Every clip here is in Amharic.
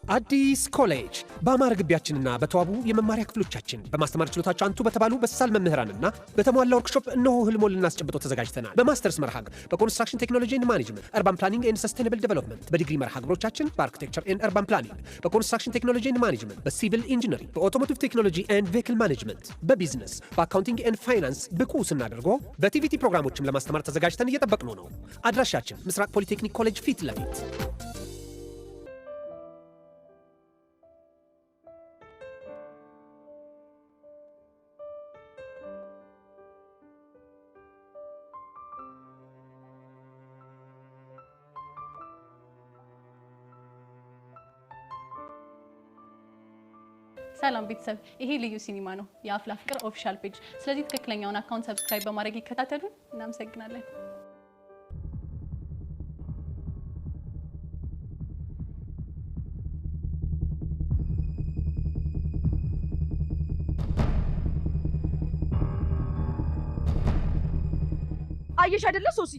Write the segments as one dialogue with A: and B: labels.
A: አዲስ ኮሌጅ በአማረ ግቢያችንና በተዋቡ የመማሪያ ክፍሎቻችን፣ በማስተማር ችሎታቸው አንቱ በተባሉ በሳል መምህራንና በተሟላ ወርክሾፕ እነሆ ህልሞን ልናስጨብጦ ተዘጋጅተናል። በማስተርስ መርሃ ግብር በ construction technology and management፣ urban planning and sustainable development፣ በዲግሪ መርሃ ግብሮቻችን በ architecture and urban planning፣ በ construction technology and management፣ በ civil engineering፣ በ automotive technology and vehicle management፣ በ business፣ በ accounting and finance ብቁ ስናደርጎ በ TVET ፕሮግራሞችም ለማስተማር ተዘጋጅተን እየጠበቅነው ነው። አድራሻችን ምስራቅ ፖሊቴክኒክ ኮሌጅ ፊት ለፊት።
B: ሰላም ቤተሰብ፣ ይሄ ልዩ ሲኒማ ነው፣ የአፍላ ፍቅር official page። ስለዚህ ትክክለኛውን account subscribe በማድረግ ይከታተሉን። እናመሰግናለን።
C: አየሽ አይደለ ሶሲ?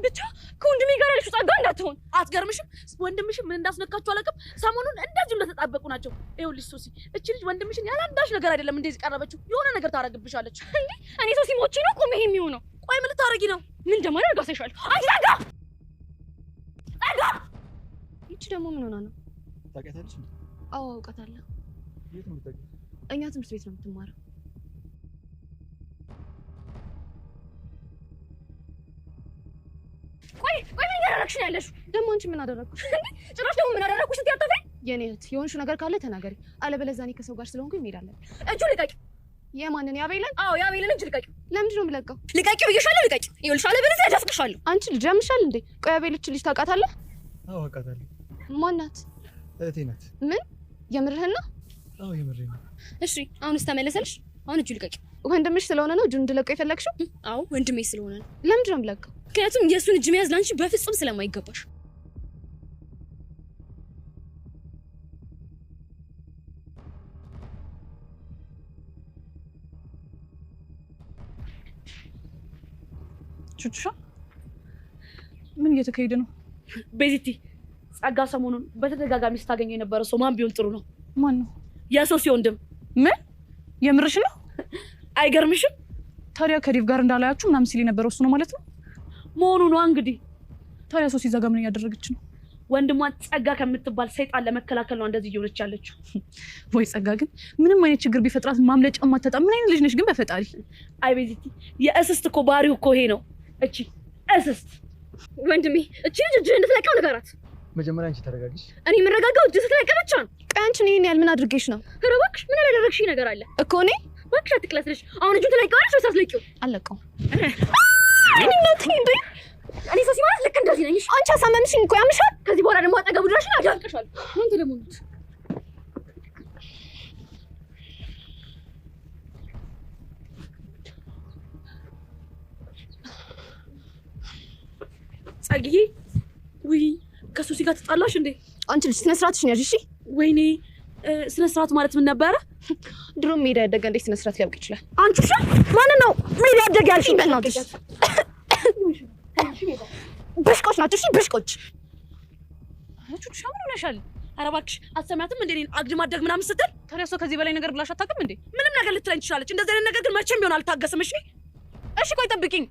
D: ብቻ ከወንድሜ ጋር ያለሽው ጸጋ እንዳትሆን።
C: አትገርምሽም? ወንድምሽን ምን እንዳስነካችሁ አላውቅም። ሰሞኑን እንደዚሁ እንደተጣበቁ ናቸው። ይኸውልሽ ሶሲ፣ እቺ ልጅ ወንድምሽን ያለ አንዳች ነገር አይደለም እንደዚህ ቀረበችው። የሆነ ነገር ታደርግብሻለች።
D: እንዴ እኔ ሶሲ ሞቼ ነው ቆሜ ይሄ የሚሆነው?
C: ቆይ ምን ልታደርጊ ነው?
D: ምን እንደማደርግ አሳይሻለሁ። አንቺ ጸጋ፣ ጸጋ!
E: ይቺ ደግሞ ምን ሆና ነው?
F: ታውቂያታለሽ እንዴ?
E: አዎ አውቃታለሁ።
F: የት ነው የምታውቂው?
E: እኛ ትምህርት ቤት ነው የምትማረው።
D: ቆይ ቆይ፣ ምን እያደረግሽ ነው ያለሽው?
E: ደግሞ አንቺ ምን አደረግኩሽ?
D: እንዴ ጭራሽ ደግሞ ምን አደረግኩሽ ስትይ አታፍሪም?
E: የኔ እህት የሆንሽው ነገር ካለ ተናገሪ፣ አለበለዚያ እኔ ከሰው ጋር ስለሆንኩኝ መሄድ አለብኝ።
D: እጁን ልቀቂው።
E: የማንን? የአቤልን?
D: አዎ የአቤልን እጅ ልቀቂው።
E: ለምንድን ነው የምለቀው?
D: ልቀቂው ብዬሻለሁ፣ ልቀቂው። ይኸውልሽ አለበለዚያ እደፍቅሻለሁ።
E: አንቺ ልጅ ያምሻል እንዴ? ቆይ አቤል እቺ ልጅ ታውቃታለህ?
F: አዎ አውቃታለሁ።
E: ማናት?
F: እህቴ ናት።
E: ምን የምርህን ነው?
F: አዎ የምሬን ነው።
D: እሺ አሁንስ ተመለሰልሽ? አሁን እጁ ልቀቂው።
E: ወንድምሽ ስለሆነ ነው እጁን እንድለቀው የፈለግሽው?
D: አዎ ወንድሜ ስለሆነ ነው።
E: ለምንድን ነው የምለቀው?
D: ምክንያቱም የእሱን እጅ መያዝ ለአንቺ በፍጹም ስለማይገባሽ።
B: ቹቹሻ ምን እየተካሄደ ነው?
C: ቤዚቲ፣ ጸጋ ሰሞኑን በተደጋጋሚ ስታገኘው የነበረ ሰው ማን ቢሆን ጥሩ ነው?
B: ማን ነው?
C: የሶሲ ወንድም።
B: ምን የምርሽ ነው?
C: አይገርምሽም?
B: ታዲያ ከዴቭ ጋር እንዳላያችሁ ምናምን ሲል የነበረው እሱ ነው ማለት ነው?
C: መሆኑ ነዋ እንግዲህ።
B: ታዲያ ሶሲ እዛ ጋር ምን እያደረገች ነው?
C: ወንድሟን ጸጋ ከምትባል ሰይጣን ለመከላከል ነው እንደዚህ እየሆነች ያለችው።
B: ወይ ጸጋ ግን ምንም አይነት ችግር ቢፈጥራት ማምለጫ ማታጣ ምን አይነት ልጅ ነሽ ግን በፈጣሪ።
C: አይ ቤዚቲ፣ የእስስት እኮ ባህሪው እኮ ይሄ ነው። እቺ እስስት።
D: ወንድሜ እቺ ልጅ እጅህን እንድትለቀው ንገራት።
F: መጀመሪያ አንቺ ተረጋጊሽ።
D: እኔ የምረጋጋው እጅ ስትለቀ ብቻ ነው።
E: ቆይ አንቺን ይሄን ያህል ምን አድርጌሽ ነው?
D: ኧረ እባክሽ ምን ያላደረግሽኝ ነገር አለ
E: እኮ እኔ?
D: እባክሽ አትቅለስልሽ። አሁን እጁን ትለቂዋለሽ ወይስ አትለቂውም?
E: አልለቀውም።
D: እናቴ እንዴ! እኔ ሶሲ ማለት ልክ እንደዚህ ነኝ። እሺ
E: አንቺ አሳመምሽኝ እኮ ያምሻል።
D: ከዚህ በኋላ ደግሞ አጠገቡ ድረሽን አዳንቅሻለሁ። አንተ ደግሞ ሙት።
C: ጸግዬ፣ ውይ ከሶሲ ጋር ተጣላሽ እንዴ?
E: አንቺ ልጅ ስነ ስርዓትሽን ያዥ እሺ።
C: ወይኔ ስነ ስርዓት ማለት ምን ነበረ?
E: ድሮም ሜዳ ያደገ እንዴት ስነ ስርዓት ሊያውቅ ይችላል?
C: አንቺ ውሻ፣ ማንን ነው ሜዳ ያደገ ያልሽኝ?
E: በእናትሽ ብሽቆች ናቸው። እሺ ብሽቆች።
B: ቹቹሻ ምን ሆነሻል?
C: ኧረ እባክሽ አትሰሚያትም እንዴ? እኔን አግድም አደግ ምናምን ስትል።
B: ታዲያ እሷ ከዚህ በላይ ነገር ብላሽ አታውቅም እንዴ?
C: ምንም ነገር ልትለኝ ትችላለች። እንደዚህ አይነት ነገር ግን መቼም ቢሆን አልታገስም። እሺ
B: እሺ ቆይ ጠብቂኝ።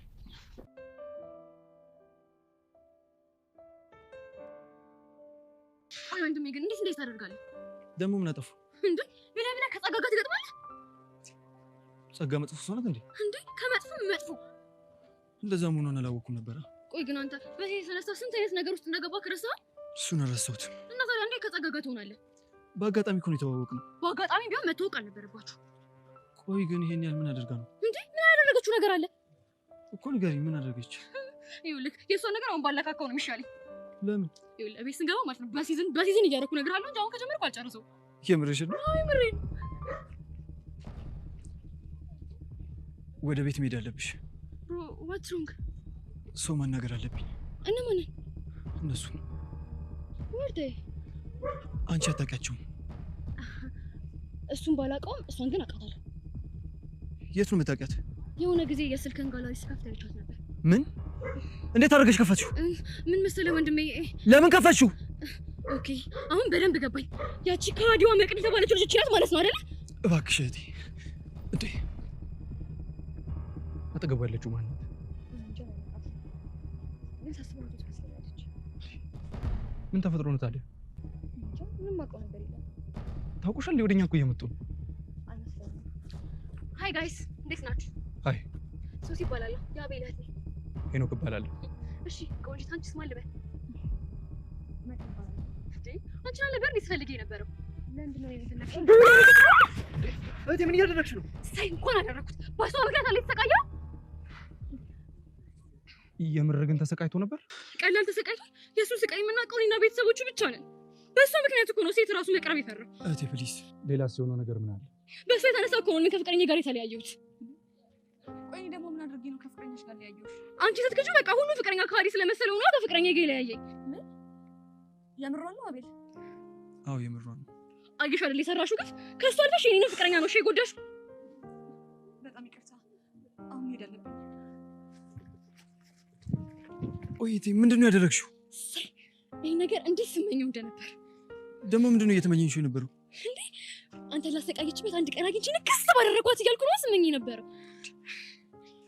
D: ቆይ ወንድሜ ግን እንዴት እንዴት ታደርጋለህ
F: ደግሞ ምን አጠፉ?
D: እንዴ? ብለህ ብለህ ከጸጋ ጋር ትገጥማለህ
F: ጸጋ መጥፎ ሰው ናት እንዴ?
D: እንዴ? ከመጥፎ መጥፎ።
F: እንደዛ መሆኗን አላወኩም ነበረ።
D: ቆይ ግን አንተ በዚህ የተነሳ ስንት አይነት ነገር ውስጥ እንደገባህ ረሳኸው?
F: እሱን አልረሳሁትም።
D: እና ታዲያ እንዴት ከጸጋ ጋር ትሆናለህ?
F: በአጋጣሚ እኮ ነው የተዋወቅነው።
D: በአጋጣሚ ቢሆን መተዋወቅ አልነበረባችሁ።
F: ቆይ ግን ይሄን ያህል ምን አደርጋ ነው
D: እንዴ? ምን ያደረገችው ነገር አለ
F: እኮ? ንገሪኝ፣ ምን አደረገች?
D: ይኸውልህ የእሷን ነገር አሁን ባላካካው ነው የሚሻለኝ።
F: ለምን?
D: ይኸውልህ ቤት ስንገባ ማለት ነው በ season በ season እያደረኩ እነግርሃለሁ እንጂ አሁን ከጀመርኩ አልጨርሰውም።
F: የምርሽን ነው?
D: አዎ የምሬን።
F: ወደ ቤት መሄድ አለብሽ።
D: Bro, what's wrong?
F: ሰው ማናገር አለብኝ።
D: እነማንን?
F: እነሱ።
D: ወርዴ
F: አንቺ አታውቂያቸውም።
D: እሱን ባላውቀውም እሷን ግን አውቃታለሁ።
F: የት ነው የምታውቂያት?
D: የሆነ ጊዜ የስልክን ጋላሪ ስከፍት አይቻት ነበር።
F: ምን? እንዴት አድርገሽ ከፈትሽው?
D: ምን መሰለህ ወንድሜ፣
F: ለምን ከፈትሽው?
D: Okay፣ አሁን በደንብ ገባኝ። ያቺ ከሃዲዋ መቅዲ የተባለችው ልጅ ናት ማለት ነው አይደለ?
F: እባክሽ እህቴ። እንዴ አጠገቧ ያለችው ማን ናት? ምን ተፈጥሮ ነው ታዲያ?
E: ምንም አውቀው ነገር የለም።
F: ታውቁሻል? ወደኛ እኮ እየመጡ ነው።
D: Hi guys፣ እንዴት ናችሁ?
F: Hi፣
D: ሶሲ እባላለሁ። የአቤል እህት ነኝ።
F: ሄኖክ እባላለሁ።
D: እሺ ቆንጂት፣ አንቺስ ማን ልበል? እንዴ አንቺን አልነበር እንዴ ስፈልግ የነበረው?
E: ለምንድን ነው የፈለግሽኝ?
F: እህቴ ምን እያደረግሽ ነው?
D: ሳይ እንኳን አደረግኩት። በእሷ ምክንያት አለ የተሰቃየው።
F: የምር ግን ተሰቃይቶ ነበር?
D: ቀላል ተሰቃይቷል። የእሱን ስቃይ የምናውቀው እኔና ቤተሰቦቹ ብቻ ነን። በእሷ ምክንያት እኮ ነው ሴት ራሱ መቅረብ የፈራው።
F: እህቴ please። ሌላስ የሆነው ነገር ምን አለ?
D: በእሷ የተነሳ እኮ ነው እኔ ከፍቅረኛ ጋር የተለያየሁት።
E: ቆይ እኔ ደግሞ ምን አድርጌ ነው ከፍቅረኛሽ ጋር ለያየሁሽ?
D: አንቺ ስትክጂው በቃ ሁሉ ፍቅረኛ ከሃዲ ስለመሰለው ነው ከፍቅረኛ ጋር የለያየኝ።
E: ምን የምሯን ነው አቤል?
F: አዎ የምሯን ነው።
D: አየሽ አይደል የሰራሽው ግፍ? ከእሱ አልፈሽ የእኔንም ፍቅረኛ ነው እሺ የጎዳሽው።
E: በጣም ይቅርታ፣ አሁን መሄድ አለብኝ።
F: ቆይ እህቴ ምንድን ነው ያደረግሽው?
D: ይህ ነገር እንዴት ስመኘው እንደነበር።
F: ደግሞ ምንድን ነው እየተመኘሽው የነበረው?
D: እንዴ አንተ ላሰቃየችበት አንድ ቀን አግኝቼ ንክስ ባደረኳት እያልኩ ነው ስመኝ የነበረው።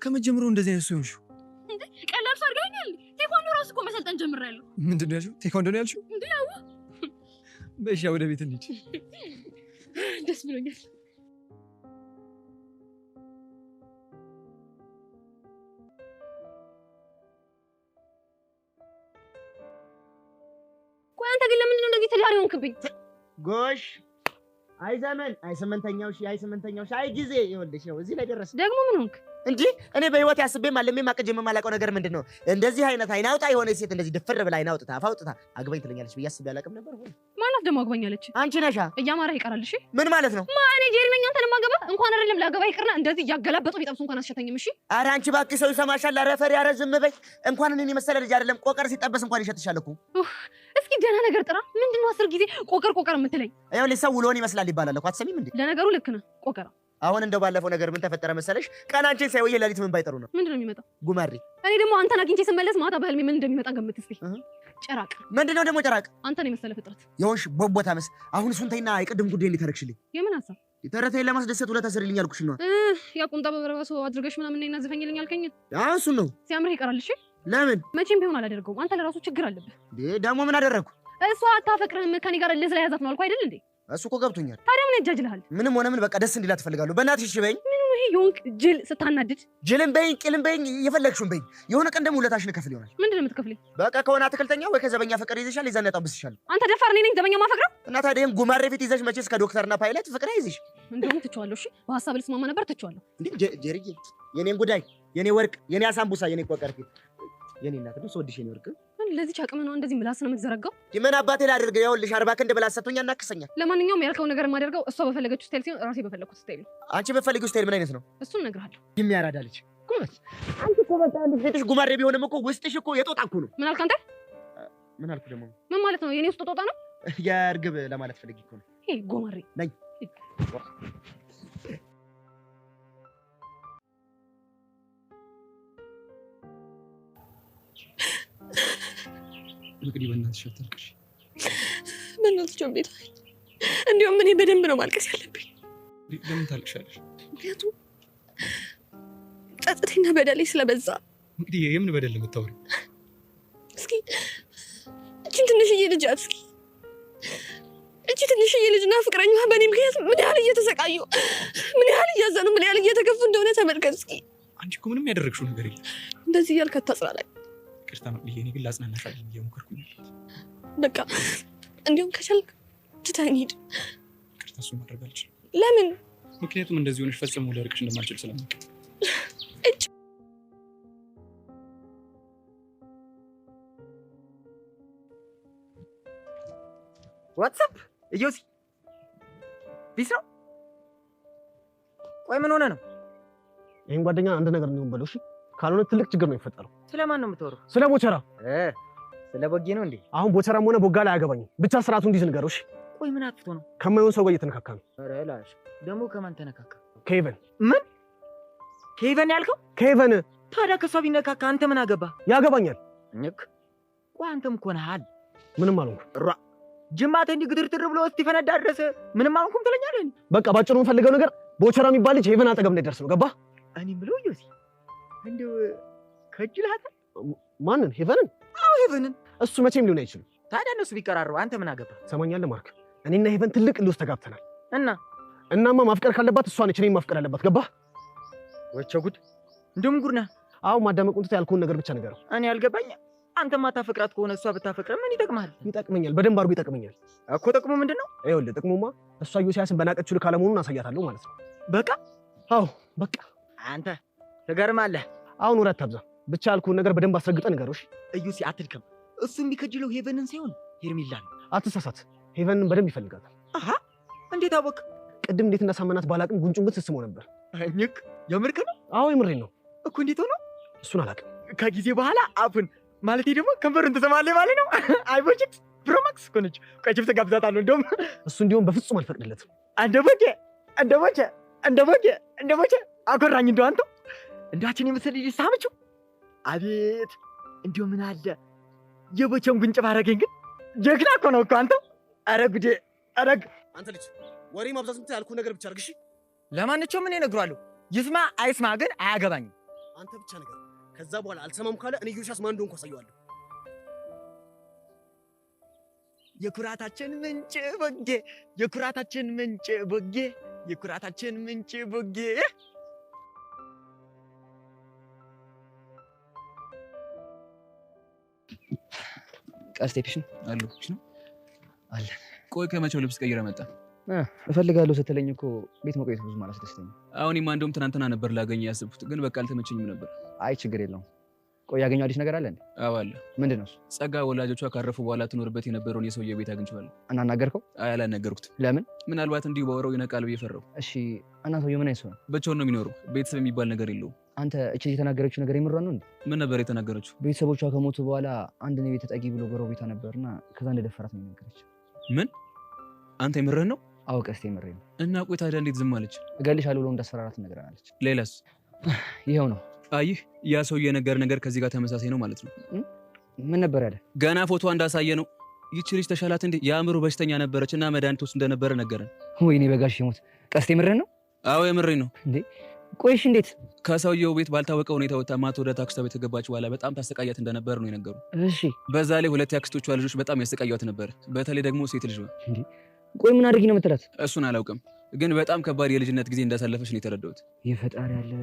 F: ከመጀመሩ እንደዚህ አይነት ሰው የሆንሽው?
D: እንዴ ቀላል ሰው አድርገኸኛል። ቴኳንዶ ራሱ እኮ መሰልጠን ጀምሬያለሁ።
F: ምንድን ነው ያልሽው? ቴኳንዶ ነው ያልሽው?
D: እንዴ አዎ።
F: በእሺ ወደ ቤት እንሂድ።
D: ደስ ብሎኛል። ቆይ አንተ ግን ለምንድን ነው እንደዚህ ተዳሪ ሆንክብኝ?
G: ጎሽ አይ ዘመን፣ አይ ስምንተኛው ሺህ፣ አይ ስምንተኛው ሺህ፣ አይ ጊዜ። ይኸውልሽ ነው እዚህ ላይ ደረስን።
D: ደግሞ ምን ሆንክ?
G: እንጂ እኔ በህይወት አስቤም አልሜም አቅጄም የማላውቀው ነገር ምንድን ነው? እንደዚህ አይነት አይን አውጣ የሆነ ሴት እንደዚህ ድፍር ብላ አይን አውጥታ አፍ አውጥታ አግባኝ ትለኛለች ብዬ አስቤ አላውቅም ነበር። ሆነ
D: ማናት ደግሞ አግባኝ አለች?
G: አንቺ ነሻ።
D: እያማረህ ይቀራል። እሺ
G: ምን ማለት ነው?
D: ማ እኔ ጄሪ ነኝ አንተን የማገባ? እንኳን አይደለም ላገባ ይቅርና እንደዚህ እያገላበጡ ቢጠብሱ እንኳን አስሸተኝም። እሺ
G: ኧረ አንቺ እባክሽ ሰው ይሰማሻል። ኧረ ፈሪ፣ ኧረ ዝም በይ። እንኳን እኔን የመሰለ ልጅ አይደለም ቆቀር ሲጠበስ እንኳን ይሸትሻል እኮ።
D: እስኪ ደህና ነገር ጥራ። ምንድነው 10 ጊዜ ቆቀር ቆቀር የምትለኝ?
G: ይኸውልሽ ሰው ውሎውን ይመስላል ይባላል እኮ አትሰሚም እንዴ?
D: ለነገሩ ልክ ነህ። ቆቀራ
G: አሁን እንደው ባለፈው ነገር ምን ተፈጠረ መሰለሽ? ቀን አንቺን ሳይወይ ሌሊት ምን ባይጠሩ ነው
D: ምንድነው የሚመጣው?
G: ጉማሬ።
D: እኔ ደግሞ አንተን አግኝቼ ስመለስ ማታ በህልሜ ምን እንደሚመጣ ገምት እስኪ። ጨራቅ።
G: ምንድነው ደግሞ ጨራቅ?
D: አንተን የመሰለ ፍጥረት
G: የሆንሽ ቦቦታ መስ። አሁን እሱን ተይና የቅድም ጉዳይ እንዴት አደረግሽልኝ?
D: የምን ሀሳብ?
G: ተረቴን ለማስደሰት ውለታ ስሪልኝ አልኩሽ ነው።
D: ያ ቁምጣ በበረባሶ አድርገሽ ምናምን ነይና ዝፈኝልኝ አልከኝ።
G: አዎ እሱን ነው።
D: ሲያምርህ ይቀራል። እሺ
G: ለምን?
D: መቼም ቢሆን አላደርገውም። አንተ ለራሱ ችግር አለብህ።
G: እንዴ ደግሞ ምን አደረግኩ?
D: እሷ አታፈቅርህም ከኔ ጋር እልህ ስለያዛት ነው አልኩህ አይደል እንዴ?
G: እሱ እኮ ገብቶኛል።
D: ታዲያ ምን ያጃጅልሃል?
G: ምንም ሆነ ምን በቃ ደስ እንዲላት እፈልጋለሁ። በእናትሽ እሺ በይኝ።
D: ምን ነው ይሄ የሆንክ ጅል ስታናድድ?
G: ጅልም በይኝ ቂልም በይኝ የፈለግሽውን በይኝ። የሆነ ቀን ደግሞ ውለታሽን እከፍል ይሆናል።
D: ምንድን ነው የምትከፍለኝ?
G: በቃ ከሆነ አትክልተኛ ወይ ከዘበኛ ፍቅር ይዘሻል፣ የዛኔ አጣብስሻለሁ።
D: አንተ ደፋር፣ እኔ ነኝ ዘበኛ ማፈቅረው?
G: እና ታዲያ ይሄን ጉማሬ ፊት ይዘሽ መቼስ ከዶክተርና ፓይለት ፍቅር አይዝሽ።
D: እንደውም ትቼዋለሁ። እሺ በሀሳብ ልስማማ ነበር፣ ትቼዋለሁ።
G: እንዴ ጀርዬ፣ የኔን ጉዳይ፣ የኔ ወርቅ፣ የኔ አሳምቡሳ፣ የኔ ቆቀር ፊት፣ የኔ እናት ነው ስወድሽ፣ የኔ ወርቅ።
D: ለዚህ አቅም ነው እንደዚህ ምላስ ነው የምትዘረጋው?
G: ምን አባቴ ላድርግ? ይኸውልሽ 40 ክንድ ብላ ሰጥቶኛል፣ እናክሰኛል።
D: ለማንኛውም ያልከው ነገር የማደርገው እሷ በፈለገችው style ሲሆን ራሴ በፈለኩት style ነው።
G: አንቺ በፈለጊው style ምን አይነት ነው?
D: እሱን እነግርሃለሁ።
G: የሚያራዳ ልጅ ጎበዝ። አንቺ እኮ በቃ አንድ ፊትሽ ጉማሬ ቢሆንም እኮ ውስጥሽ እኮ የጦጣ እኮ ነው።
D: ምን አልክ አንተ?
G: ምን አልኩ ደግሞ?
D: ምን ማለት ነው? የኔ ውስጥ ጦጣ ነው?
G: የእርግብ ለማለት ፈልጌ እኮ ነው።
D: ይሄ ጉማሬ
G: ነኝ።
F: መቅዲ በእናትሽ አታልቅሽ።
H: በእናትሽ ጆንቤት፣ እንዲያውም እኔ በደንብ ነው ማልቀስ ያለብኝ።
F: ለምን ታልቅሻለሽ?
H: ምክንያቱም ጸጸቴና በደሌ ስለበዛ።
F: መቅዲ የምን በደል ነው የምታወሪው?
H: እስኪ እቺን ትንሽዬ ልጅ እስኪ እቺ ትንሽዬ ልጅና ፍቅረኛዋ በእኔ ምክንያት ምን ያህል እየተሰቃዩ፣ ምን ያህል እያዘኑ፣ ምን ያህል እየተገፉ እንደሆነ ተመልከት እስኪ።
F: አንቺ እኮ ምንም ያደረግሽው ነገር የለም።
H: እንደዚህ እያልክ አታጽናናኝ።
F: ይቅርታ መቅዲዬ፣ እኔ ግን ላጽናናሽ አይደለም እየሞከርኩኝ ያለሁት።
H: በቃ እንዲያውም ከቻልክ ትተኸኝ ሂድ።
F: ይቅርታ፣ እሱን ማድረግ አልችልም።
H: ለምን?
F: ምክንያቱም እንደዚህ ሆነሽ ፈጽሞ ልርቅሽ እንደማልችል ስለማውቅ።
H: እጭ
I: What's up እዮሲ peace ነው? ቆይ ምን ሆነ ነው?
A: ይሄን ጓደኛ አንድ ነገር እንዲሆን በለው እሺ። ካልሆነ ትልቅ ችግር ነው የሚፈጠረው።
I: ስለማን ነው የምታወራው?
A: ስለ ቦቸራ።
I: ስለ ቦጌ ነው እንዴ?
A: አሁን ቦቸራም ሆነ ቦጋ ላይ አያገባኝም። ብቻ ስርዓቱ እንዲይዝ ንገረው እሺ።
I: ቆይ ምን አጥፍቶ ነው?
A: ከማይሆን ሰው ጋር እየተነካካ ነው።
I: ኧረ ላሽ ደግሞ ከማን ተነካካ?
A: ከሄቨን።
I: ምን ከሄቨን ያልከው?
A: ከሄቨን።
I: ታዲያ ከሷ ቢነካካ አንተ ምን አገባ?
A: ያገባኛል።
I: እኝክ። ቆይ አንተም እኮ ነህ አል።
A: ምንም አልሆንኩም።
G: ሯ
I: ጅማቴ እንዲህ ግትርትር ብሎ እስኪፈነዳ ድረስ ምንም አልሆንኩም ትለኛለህ?
J: በቃ ባጭሩ የምፈልገው ነገር ቦቸራ የሚባል ልጅ ሄቨን አጠገብ እንዳይደርስ ነው። ገባህ?
I: እኔ የምለው ዮሲ እንደው ከጅልሃታል።
J: ማንን? ሄቨንን?
I: አዎ ሄቨንን።
J: እሱ መቼም ሊሆን አይችልም።
I: ታዲያ እነሱ ቢቀራረቡ አንተ ምን አገባህ?
J: ሰማኛለህ ማርክ፣ እኔና ሄቨን ትልቅ እልህ ውስጥ ተጋብተናል። እናማ ማፍቀር ካለባት እሷ ነች እኔን ማፍቀር ያለባት። ገባህ?
I: ወቸ ጉድ! እንደውም ጉድ ነህ።
J: አሁን ማዳመቁን ትተህ ያልኩህን ነገር ብቻ ንገረው።
I: እኔ ያልገባኝ አንተ ማታፈቅራት ከሆነ እሷ ብታፈቅር ምን ይጠቅምሃል?
J: ይጠቅመኛል፣ በደንብ አድርጎ ይጠቅመኛል
I: እኮ። ጥቅሙ ምንድን ነው?
J: ይኸውልህ ጥቅሙማ እሷ ዮሲያስን በናቀችው ልክ አለመሆኑን አሳያታለሁ ማለት ነው።
I: በቃ
J: አዎ በቃ።
I: አንተ ትገርማለህ።
J: አሁን ወሬ አታብዛ፣ ብቻ ያልኩህን ነገር በደንብ አስረግጠህ ንገረው። እሺ
I: እዩሲ አትድከም። እሱ የሚከጅለው ሄቨንን ሳይሆን ሄርሜላን ነው።
J: አትሳሳት፣ ሄቨንን በደንብ ይፈልጋታል።
I: አሃ እንዴት አወቅ?
J: ቅድም እንዴት እንዳሳመናት ባላቅም ጉንጩን ግን ስስመው ነበር።
I: እኝክ የምርክ ነው?
J: አዎ የምሬን ነው
I: እኮ። እንዴት ሆኖ?
J: እሱን አላቅም።
I: ከጊዜ በኋላ አፉን ማለቴ ደግሞ ከንፈሩን ትሰማለህ ማለት ነው። አይቦችክስ ፕሮማክስ እኮ ነች። ቆይ ችፕስ ጋብዛታለሁ። እንደውም
J: እሱ እንዲሆን በፍጹም አልፈቅድለትም።
I: እንደ ቦቼ እንደ ቦቼ እንደ ቦቼ እንደ ቦቼ አኮራኝ። እንደው አንተ እንዳችን የመሰለ ልጅ ሳመችው። አቤት እንደው ምን አለ የቦቼን ጉንጭ ባረገኝ። ግን ጀግና እኮ ነው እኮ አንተ። ኧረ ጉዴ! ኧረ
J: አንተ ልጅ ወሬ ማብዛት እንትን ያልኩህ ነገር ብቻ አድርግ እሺ።
I: ለማንኛውም እኔ እነግረዋለሁ። ይስማ አይስማ ግን አያገባኝም።
J: አንተ ብቻ ነገር ከዛ በኋላ አልሰማም ካለ እኔ ዮሲያስ ማን እንደሆንኩ አሳየዋለሁ።
I: የኩራታችን ምንጭ ቦጌ፣ የኩራታችን ምንጭ ቦጌ፣ የኩራታችን ምንጭ ቦጌ።
K: ቀስቴ peace ነው
F: አሉ peace ነው
K: አለ።
F: ቆይ ከመቼው ልብስ ቀይረህ መጣ?
K: እፈልጋለሁ ስትለኝ እኮ ቤት መቆየት ብዙም አላስደስተኝም።
F: አሁን እኔማ እንደውም ትናንትና ነበር ላገኘህ ያሰብኩት፣ ግን በቃ አልተመቸኝም ነበር።
K: አይ ችግር የለውም። ቆይ ያገኘው አዲስ ነገር አለ እንዴ?
F: አዎ አለ።
K: ምንድን ነው እሱ?
F: ጸጋ ወላጆቿ ካረፉ በኋላ ትኖርበት የነበረውን የሰውዬው ቤት አግኝቼዋለሁ።
K: እና አናገርከው?
F: አይ አላናገርኩትም።
K: ለምን?
F: ምናልባት እንዲሁ ባወራው ይነቃል ብዬ ፈራሁ።
K: እሺ እና ሰውዬው ምን አይነት ሰው ነው?
F: ብቻውን ነው የሚኖረው። ቤተሰብ የሚባል ነገር የለውም።
K: አንተ እቺ የተናገረችው ነገር የምሯን ነው እንዴ?
F: ምን ነበር የተናገረችው?
K: ቤተሰቦቿ ከሞቱ በኋላ አንድ ነው ቤት ተጠጊ ብሎ ጎረቤቷ ነበርና ከዛ እንደደፈራት ነው የነገረች።
F: ምን? አንተ የምርህን ነው?
K: አዎ ቀስቴ የምሬን ነው።
F: እና ቆይ ታዲያ እንዴት ዝም አለች?
K: እገልሻለሁ ብሎ እንዳስፈራራት ነግረናለች።
F: ሌላስ?
K: ይኸው ነው።
F: አይህ ያ ሰውዬ የነገር ነገር ከዚህ ጋር ተመሳሳይ ነው ማለት ነው።
K: ምን ነበር ያለ?
F: ገና ፎቶ እንዳሳየ ነው። ይቺ ልጅ ተሻላት እንዴ? የአእምሮ በሽተኛ ነበረች እና መድኃኒት ውስጥ እንደነበረ ነገረን።
K: ወይኔ በጋሽ ይሞት። ቀስቴ የምርህን ነው?
F: አዎ የምሬን ነው።
K: እንዴ ቆይሽ እንዴት?
F: ከሰውየው ቤት ባልታወቀ ሁኔታ ወጥታ ማታ ወደ አክስቷ ቤት ከገባች በኋላ በጣም ታሰቃያት እንደነበር ነው የነገሩ።
K: እሺ
F: በዛ ላይ ሁለት የአክስቶቿ ልጆች በጣም ያሰቃያት ነበር። በተለይ ደግሞ ሴት ልጇ።
K: እንዴ ቆይ ምን አድርጊ ነው የምትላት?
F: እሱን አላውቅም፣ ግን በጣም ከባድ የልጅነት ጊዜ እንዳሳለፈች ነው የተረዳሁት።
K: የፈጣሪ ያለ።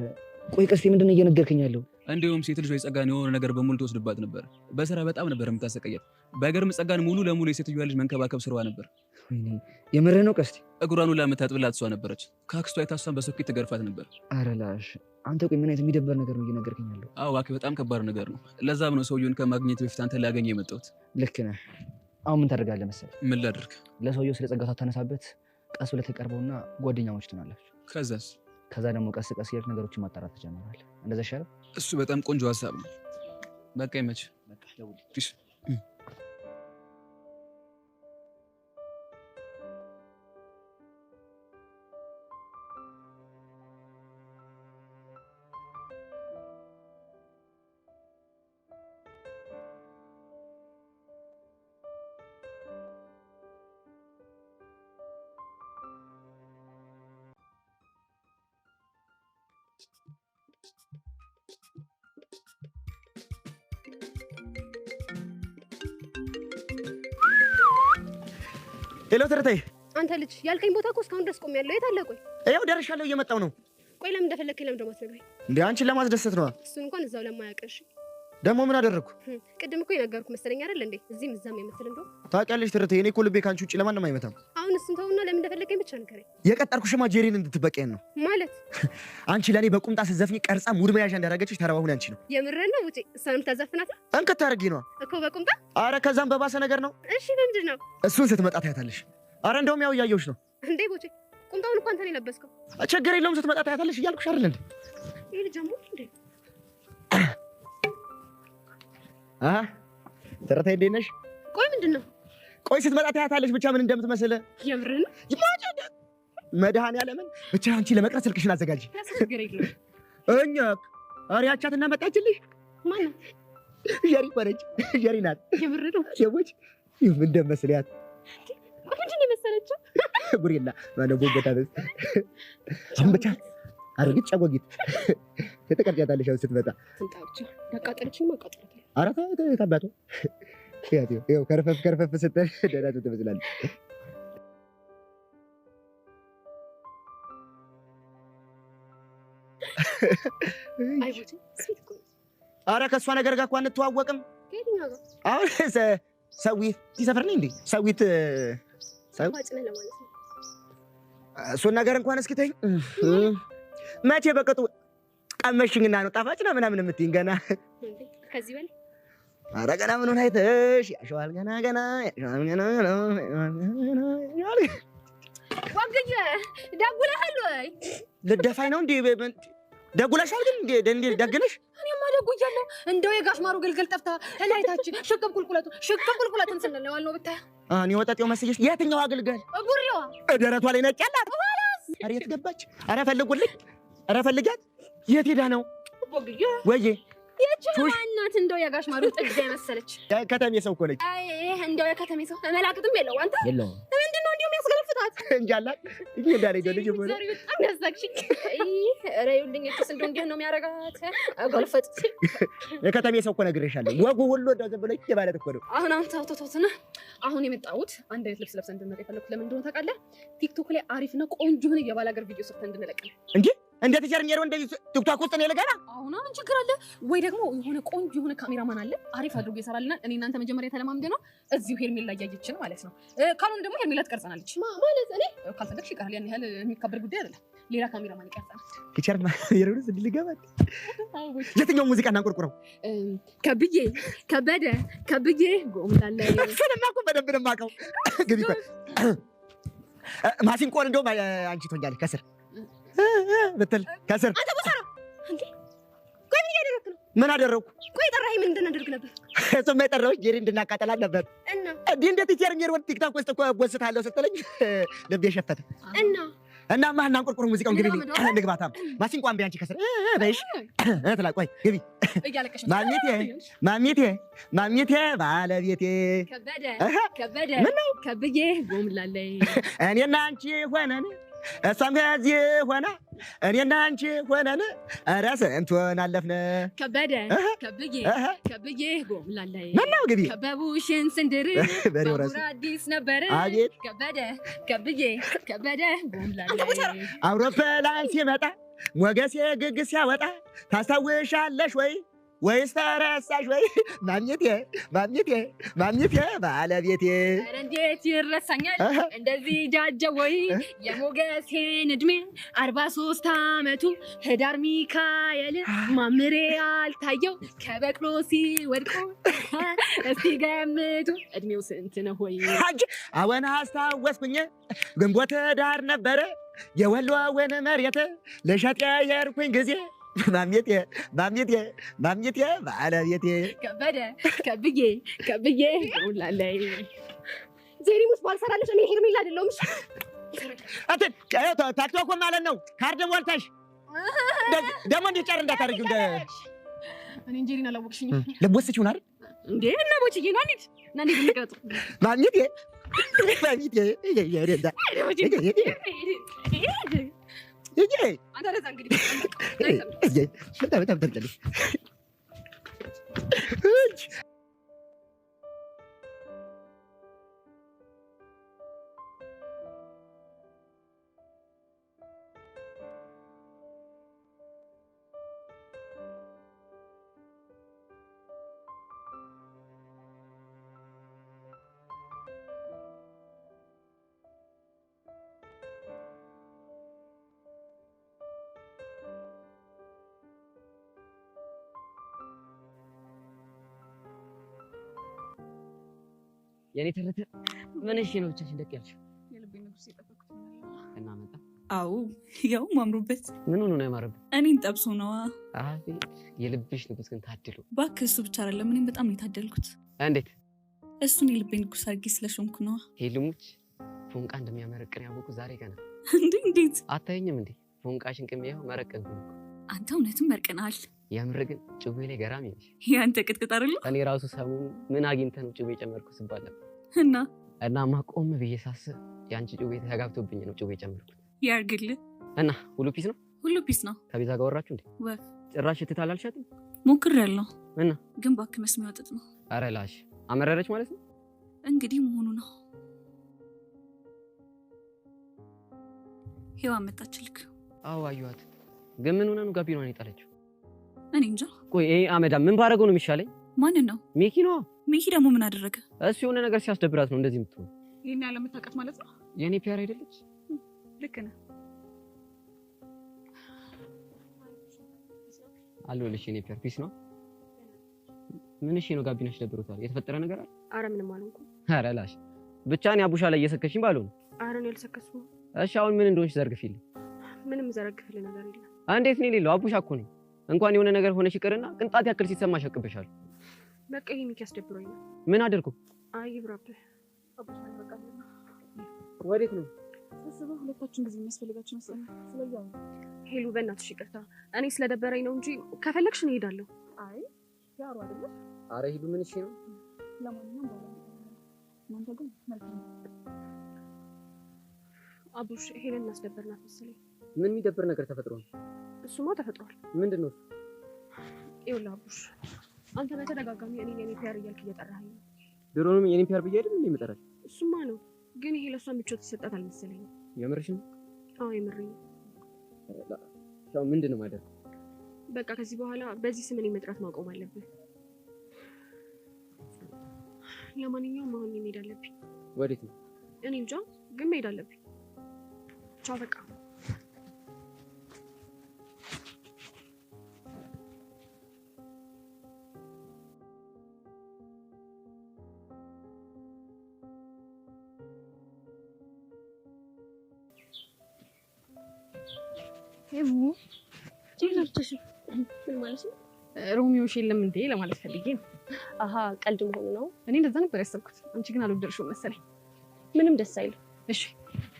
K: ቆይ ቀስቴ ምንድን ነው እየነገርከኝ ያለው?
F: እንዲሁም ሴት ልጇ የጸጋን የሆነ ነገር በሙሉ ትወስድባት ነበር። በስራ በጣም ነበር የምታሰቃያት። ባይገርም ጸጋን ሙሉ ለሙሉ የሴትዮዋ ልጅ መንከባከብ ስራዋ ነበር።
K: ወይኔ የምርህ ነው ቀስቴ?
F: እግሯን ሁላ የምታጥብላት እሷ ነበረች። ከአክስቷ የታሷን በሶኬት ትገርፋት ነበር።
K: ኧረ ላሽ አንተ ቆይ ምን አይነት የሚደበር ነገር ነው እየነገርከኝ ያለው?
F: አዎ እባክህ በጣም ከባድ ነገር ነው። ለዛም ነው ሰውየውን ከማግኘት በፊት አንተ ላገኘህ የመጣሁት።
K: ልክ ነህ። አሁን ምን ታደርጋለህ መሰለህ?
F: ምን ላድርግ?
K: ለሰውየው ስለ ጸጋ ሳታነሳበት ቀስ ብለህ ተቀርበውና ጓደኛሞች ትሆናላችሁ።
F: ከዛስ?
K: ከዛ ደግሞ ቀስ ቀስ እያልክ ነገሮችን ማጣራት ትጀምራለህ። እንደዛ ይሻላል።
F: እሱ በጣም ቆንጆ ሀሳብ ነው። በቃ ይመችህ። Peace።
G: Hello ትርተይ፣
E: አንተ ልጅ ያልከኝ ቦታ እኮ እስካሁን ድረስ ቆሜያለሁ። የት አለ? ቆይ
G: ይኸው ደርሻለሁ፣ እየመጣሁ ነው።
E: ቆይ ለምን እንደፈለግከኝ ለምን ደግሞ አትነግረኝ?
G: እንዴ አንቺን ለማስደሰት ነዋ።
E: እሱን እንኳን እዛው ለማያውቅ። እሺ
G: ደግሞ ምን አደረግኩ?
E: ቅድም እኮ የነገርኩህ መሰለኝ አይደል እንዴ? እዚህም እዛም የምትል እንደው
G: ታውቂያለሽ ትርተይ፣ እኔ እኮ ልቤ ከአንቺ ውጭ ለማንም አይመታም።
E: አሁን እሱን ተውና ለምን እንደፈለግከኝ ብቻ ንገረኝ።
G: የቀጠርኩሽማ ጄሪን እንድትበቀየን ነው።
E: ማለት
G: አንቺ ለእኔ በቁምጣ ስትዘፍኝ ቀርጻ mood መያዣ እንዳደረገችሽ ተረባ ሁን አንቺ ነው።
E: የምርህን ነው? ውጪ እሷን የምታዘፍናት ነው
G: እንከት ታደርጊ ነዋ
E: እኮ በቁምጣ።
G: አረ ከዛም በባሰ ነገር ነው።
E: እሺ በምንድን ነው?
G: እሱን ስትመጣ ታያታለሽ። አረ እንደውም ያው እያየሁሽ ነው።
E: እንዴ ቦቼ ቁምጣውን እኮ አንተ ነው የለበስከው።
G: ችግር የለውም ስትመጣ ታያታለሽ እያልኩሽ አይደል እንዴ?
E: ይሄ ልጅ አሞት እንዴ?
G: አሃ ትርተይ እንዴት ነሽ?
E: ቆይ ምንድን ነው?
G: ቆይ ስትመጣ ታያታለሽ ብቻ ምን እንደምትመስል።
E: የምርህን ነው?
G: መድኃኒዓለምን ብቻ አንቺ ለመቅረት ስልክሽን አዘጋጂ።
E: ችግር የለውም።
G: እኛ ኧረ ያቻትና መጣችልሽ።
E: ማናት?
G: ጀሪ እኮ ነች። ጀሪ ናት።
E: የምርህን ነው?
G: ሰዎች ምን እንደመስል ያት
H: ምንድን ነው የመሰለችው?
G: ጉሪላ ማነው ቦቦታ በስ አሁን ብቻ አሮጊት ጨጎጊት ተቀርጫታለሽ አሁን ስትመጣ።
E: ትምጣ ብቻ፣ ያቃጠለችኝ አቃጥላታለሁ።
G: ኧረ ተው ተው፣ አባቱ ይኸው ከርፈፍ ከርፈፍ ስትል ደህና ሰው ትመስላለች።
E: አይ ቦቼ፣ sweet እኮ ነው።
G: ኧረ ከእሷ ነገር ጋር እኮ አንተዋወቅም።
E: ከየትኛው ጋር?
G: አሁን ሰዊት ሰፈር ነኝ እንዴ? ሰዊት ሰው
E: ጣፋጭ ነህ ለማለት ነው።
G: እሱን ነገር እንኳን እስኪ ተይኝ። መቼ በቅጡ ቀመሽኝና ነው ጣፋጭ ነው ምናምን የምትይኝ ገና?
E: እንዴ ከዚህ በላይ?
G: ኧረ ገና ምኑን አይተሽ ያሸዋል፣ ገና ገና ያሸዋል፣ ገና ገና ገና ያሸዋል።
H: ዋግዬ፣ ደውለሃል ወይ?
G: ልደፋኝ ነው እንዴ? ደጉለሻል ግን እንዴ? እንዴ ደግነሽ?
D: እኔማ ደጉያለሁ። እንደው የጋሽ ማሩ ግልግል ጠፍታ እላይታችን ሽቅብ ቁልቁለቱ ሽቅብ ቁልቁለቱን ስንል ነው ያልነው ብታይ።
G: እኔ ወጠጤው መስዬሽ የትኛው አገልጋይ?
D: ጉሪዋ።
G: ደረቷ ላይ ነጭ ያላት? ኧረ የት ገባች? ኧረ ፈልጉልኝ! ኧረ ፈልጊያት! የት ሄዳ ነው?
D: ቦግዬ።
G: ወይዬ።
D: ይህች ማናት? እንደው የጋሽ ማሩ ጥጃ የመሰለች።
G: ከተሜ ሰው እኮ ነች።
D: አይ እንደው የከተሜ ሰው መላቅጥም የለው አንተ።
G: የለውም።
D: ምንድን ነው እንዲሁ የሚያስገለፍታት?
G: እንጃላት እንጂ እንዳለ ልጅ ሆነ።
D: ዛሬ በጣም ያሳቅሽኝ። አይ ኧረ ይኸውልኝ፣ እችስ እንደው እንዲህ ነው የሚያደርጋት አገልፈጥ።
G: የከተሜ ሰው እኮ ነግሬሻለሁ። ወጉ ሁሉ እንደው ዝም ብሎ ማለት እኮ ነው።
D: አሁን አሁን ተው ተው ተውትና አሁን የመጣሁት አንድ አይነት ልብስ ለብሰን እንድንመጣ የፈለኩት ለምን እንደሆነ ታውቃለህ? ቲክቶክ ላይ አሪፍና ቆንጆ የሆነ የባላገር ቪዲዮ ሰርተን እንድንለቅ ነው።
G: እንዴ እንደ teacher ሜሮ እንደዚህ ቲክቶክ ውስጥ ነው ልገባ?
D: አሁን ምን ችግር አለ? ወይ ደግሞ የሆነ ቆንጆ የሆነ ካሜራማን አለ፣ አሪፍ አድርጎ ይሰራልናል። እኔ እናንተ መጀመሪያ ተለማምደ ነው እዚሁ ሄርሜላ እያየችን ማለት ነው። ካልሆነ ደግሞ ሄርሜላ ትቀርጸናለች።
H: ማለት እኔ?
D: ካልፈለግሽ ይቀራል። ያን ያህል የሚካበድ ጉዳይ አይደለም። ሌላ ካሜራማን ይቀርጸናል።
G: teacher ሜሮ ልገባ? የትኛው ሙዚቃ እናንቆርቁረው?
D: ከብዬ ከበደ ከብዬ ጎምላለ።
G: እሱንማ እኮ በደንብ ነው የማውቀው። ግቢ እኮ ማሲንቆን እንደውም አንቺ ትሆኛለሽ ከስር ብትል ከስር።
H: አንተ ቦታራ እንዴ! ቆይ ምን እያደረግክ ነው?
G: ምን አደረግኩ?
H: ቆይ ጠራኸኝ ምን እንድናደርግ ነበር?
G: እሱማ የጠራሁሽ ጄሪ እንድናቃጠላት ነበር።
H: እና?
G: እንዲህ እንደ teacher ሜሮ ቲክቶክ ውስጥ እኮ ጎስታለሁ ስትለኝ ልቤ ሸፈተ።
H: እና?
G: እናማ እናንቆርቁር ሙዚቃውን፣ ግቢ ንግባታ። ማሲንቆ አንቢ አንቺ ከስር በይሽ ትላ፣ ቆይ ግቢ።
D: እያለቀሽ
G: ማሚቴ ማሚቴ ማሚቴ ባለቤቴ
D: ከበደ ከበደ
G: ምነው?
D: ከብዬ ጎምላለይ።
G: እኔና አንቺ ሆነን እሷም ከዚህ ሆና እኔና አንቺ ሆነን ኧረ ስንቱን አለፍን።
D: ከበደ ከብዬ ከብዬ ጎምላለይ።
G: ምነው? ግቢ።
D: ከበቡሽን ስንድር
G: በሬው ራሱ።
D: ባቡር አዲስ ነበር።
G: አቤት።
D: ከበደ ከብዬ ከበደ ጎምላለይ።
G: አውሮፕላን ሲመጣ ሞገሴ ግግ ሲያወጣ ታስታውሻለሽ ወይ ወይስ ተረሳሽ ወይ? ማሚቴ ማሚቴ ማሚቴ ባለቤቴ።
D: ኧረ እንዴት ይረሳኛል? እንደዚህ ጃጀ ወይ? የሞገሴን እድሜ 43 ዓመቱ ህዳር ሚካኤል ማምሬ አልታየው ከበቅሎ ሲወድቁ እስቲ ገምቱ እድሜው ስንት ነው ወይ?
G: አንቺ አወን አስታወስኩኝ፣ ግንቦት ዳር ነበረ የወሎውን መሬት ልሸጥ የሄድኩኝ ጊዜ ማሚቴ ማሚቴ ማሚቴ ባለቤቴ።
D: ከበደ ከብዬ ከብዬ ጎምላለይ።
H: ጄሪ ሙስ ባልሰራለሽ እኔ ሄርሜላ አይደለሁም። እሺ?
G: እንትን ታክቶኮ ማለት ነው። ካርድ ሞልተሽ ደግሞ እንዲህ ጨር እንዳታደርጊው እንደ
D: እኔ እንጀሪን አላወቅሽኝም።
G: ልትወስጂው ነው አይደል?
D: እንዴ እና ቦችዬ ና እንሂድ ና እንሂድ እንቅረጹ።
G: ማሚቴ ማሚቴ
D: አንተ ለዛ እንግዲህ
G: በጣም በጣም ትልቅ።
L: የኔ ተረት ምን እሺ ነው ብቻሽን ደቅ ያልሽው?
B: የልቤ ንጉስ የጠበኩት።
L: እና መጣ?
M: አዎ፣ ያው አምሮበት።
L: ምን ሆኖ ነው ያማረበት?
M: እኔን ጠብሶ ነዋ።
L: አቤት የልብሽ ንጉስ ግን ታድሎ።
M: እባክህ እሱ ብቻ አይደለም፣ እኔም በጣም ነው የታደልኩት።
L: እንዴት?
M: እሱን የልቤ ንጉስ አድርጌ ስለሾምኩ ነዋ።
L: ሄልሙች ፎንቃ እንደሚያመረቅን ያወቁ ዛሬ ገና።
M: እንዴ እንዴት?
L: አታየኝም እንዴ? ፎንቃሽን ቅሜ ይኸው መረቀንኩኝ እኮ።
M: አንተ እውነትም መርቅናል።
L: የምር ግን ጭዌ ላይ ገራሚ ነሽ።
M: ያንተ ቅጥቅጥ አይደለ?
L: እኔ ራሱ ሰሞኑን ምን አግኝተህ ነው ጭዌ ጨመርኩ ስባል ነበር።
M: እና?
L: እናማ ቆም ብዬ ሳስብ የአንቺ ጩቤ ተጋብቶብኝ ነው ጩቤ ጨመርኩት።
M: ያርግልህ።
L: እና ሁሉ peace ነው?
M: ሁሉ peace ነው።
L: ከቤዛ ጋር ወራችሁ እንዴ?
M: ወፍ
L: ጭራሽ እትት አላልሻትም?
M: ሞክሬያለሁ።
L: እና
M: ግን እባክህ መስሚያው ጥጥ ነው።
L: ኧረ ላሽ አመረረች ማለት ነው።
M: እንግዲህ መሆኑ ነው። ሔዋን መጣችልክ።
L: አዎ አየኋት። ግን ምን ሆና ነው ጋቢናዋን የጣለችው?
M: እኔ እንጃ።
L: ቆይ ይሄ አመዳ ምን ባደረገው ነው የሚሻለኝ?
M: ማንን ነው?
L: ሚኪ ነዋ።
M: ሚኪ ደግሞ ምን አደረገ?
L: እሱ የሆነ ነገር ሲያስደብራት ነው እንደዚህ የምትሆነው።
D: ይሄን ያህል የምታውቃት ማለት ነው?
L: የኔ ፒያር አይደለች?
D: ልክ ነህ።
L: አለሁልሽ የኔ ፒያር። Peace ነው። ምን እሺ ነው ጋቢናሽ ደብሮታል? የተፈጠረ ነገር አለ?
H: አረ ምንም አልሆንኩም።
L: ኧረ ላሽ ብቻ እኔ አቡሻ ላይ እየሰከሽኝ ባልሆነ።
H: አረ እኔ አልሰከስኩም።
L: እሺ አሁን ምን እንደሆንሽ ዘርግፊልኝ።
H: ምንም ዘረግፍልህ ነገር የለም።
L: እንዴት ነው የሌለው? አቡሻ እኮ ነኝ። እንኳን የሆነ ነገር ሆነሽ ይቅርና ቅንጣት ያክል ሲሰማሽ አቅብሻለሁ።
H: በቃ ይሄ ሚኪ አስደብሮኝ ነው።
L: ምን አደርኩ?
H: አይ ይብራብህ።
L: ወዴት ነው?
D: ሳስበው ሁለታችን ጊዜ የሚያስፈልጋችሁ መሰለኝ። ስለዚህ አሁን
H: ሄሉ በእናትሽ ይቅርታ፣ እኔ ስለደበረኝ ነው እንጂ ከፈለግሽ እኔ እሄዳለሁ።
D: አይ ያሩ አይደለ?
L: አረ ሂዱ። ምን እሺ ነው?
D: ለማንኛውም በኋላ እናንተ ግን መልካም
H: አቡሽ፣ ሄለን እናስደበርናት መሰለኝ።
L: ምን የሚደብር ነገር ተፈጥሮ ነው?
H: እሱማ ተፈጥሯል።
L: ምንድን ነው?
H: ይኸውልህ አቡሽ፣ አንተ በተደጋጋሚ እኔን የኔ ፒያር እያልክ እየጠራኸኝ ነው።
L: ድሮንም የኔ ፒያር ብዬ አይደል እንዴ የምጠራሽ?
H: እሱማ ነው፣ ግን ይሄ ለእሷ ምቾት ይሰጣት አልመሰለኝም።
L: የምርሽ ነው?
H: አዎ የምሬን ነው።
L: ያው ምንድን ነው የማደርገው?
H: በቃ ከዚህ በኋላ በዚህ ስም እኔን መጥራት ማቆም አለብህ። ለማንኛውም አሁን እኔ መሄድ አለብኝ።
L: ወዴት ነው?
H: እኔ እንጃ፣ ግን መሄድ አለብኝ። ቻው በቃ። ምን ማለት ነው?
D: ሮሚዮሽ የለም እንዴ ለማለት ፈልጌ ነው።
H: አሀ ቀልድ መሆኑ ነው።
D: እኔ እንደዛ ነበር ያሰብኩት። አንቺ ግን አልወደድሽውም መሰለኝ።
H: ምንም ደስ አይልም።
D: እሺ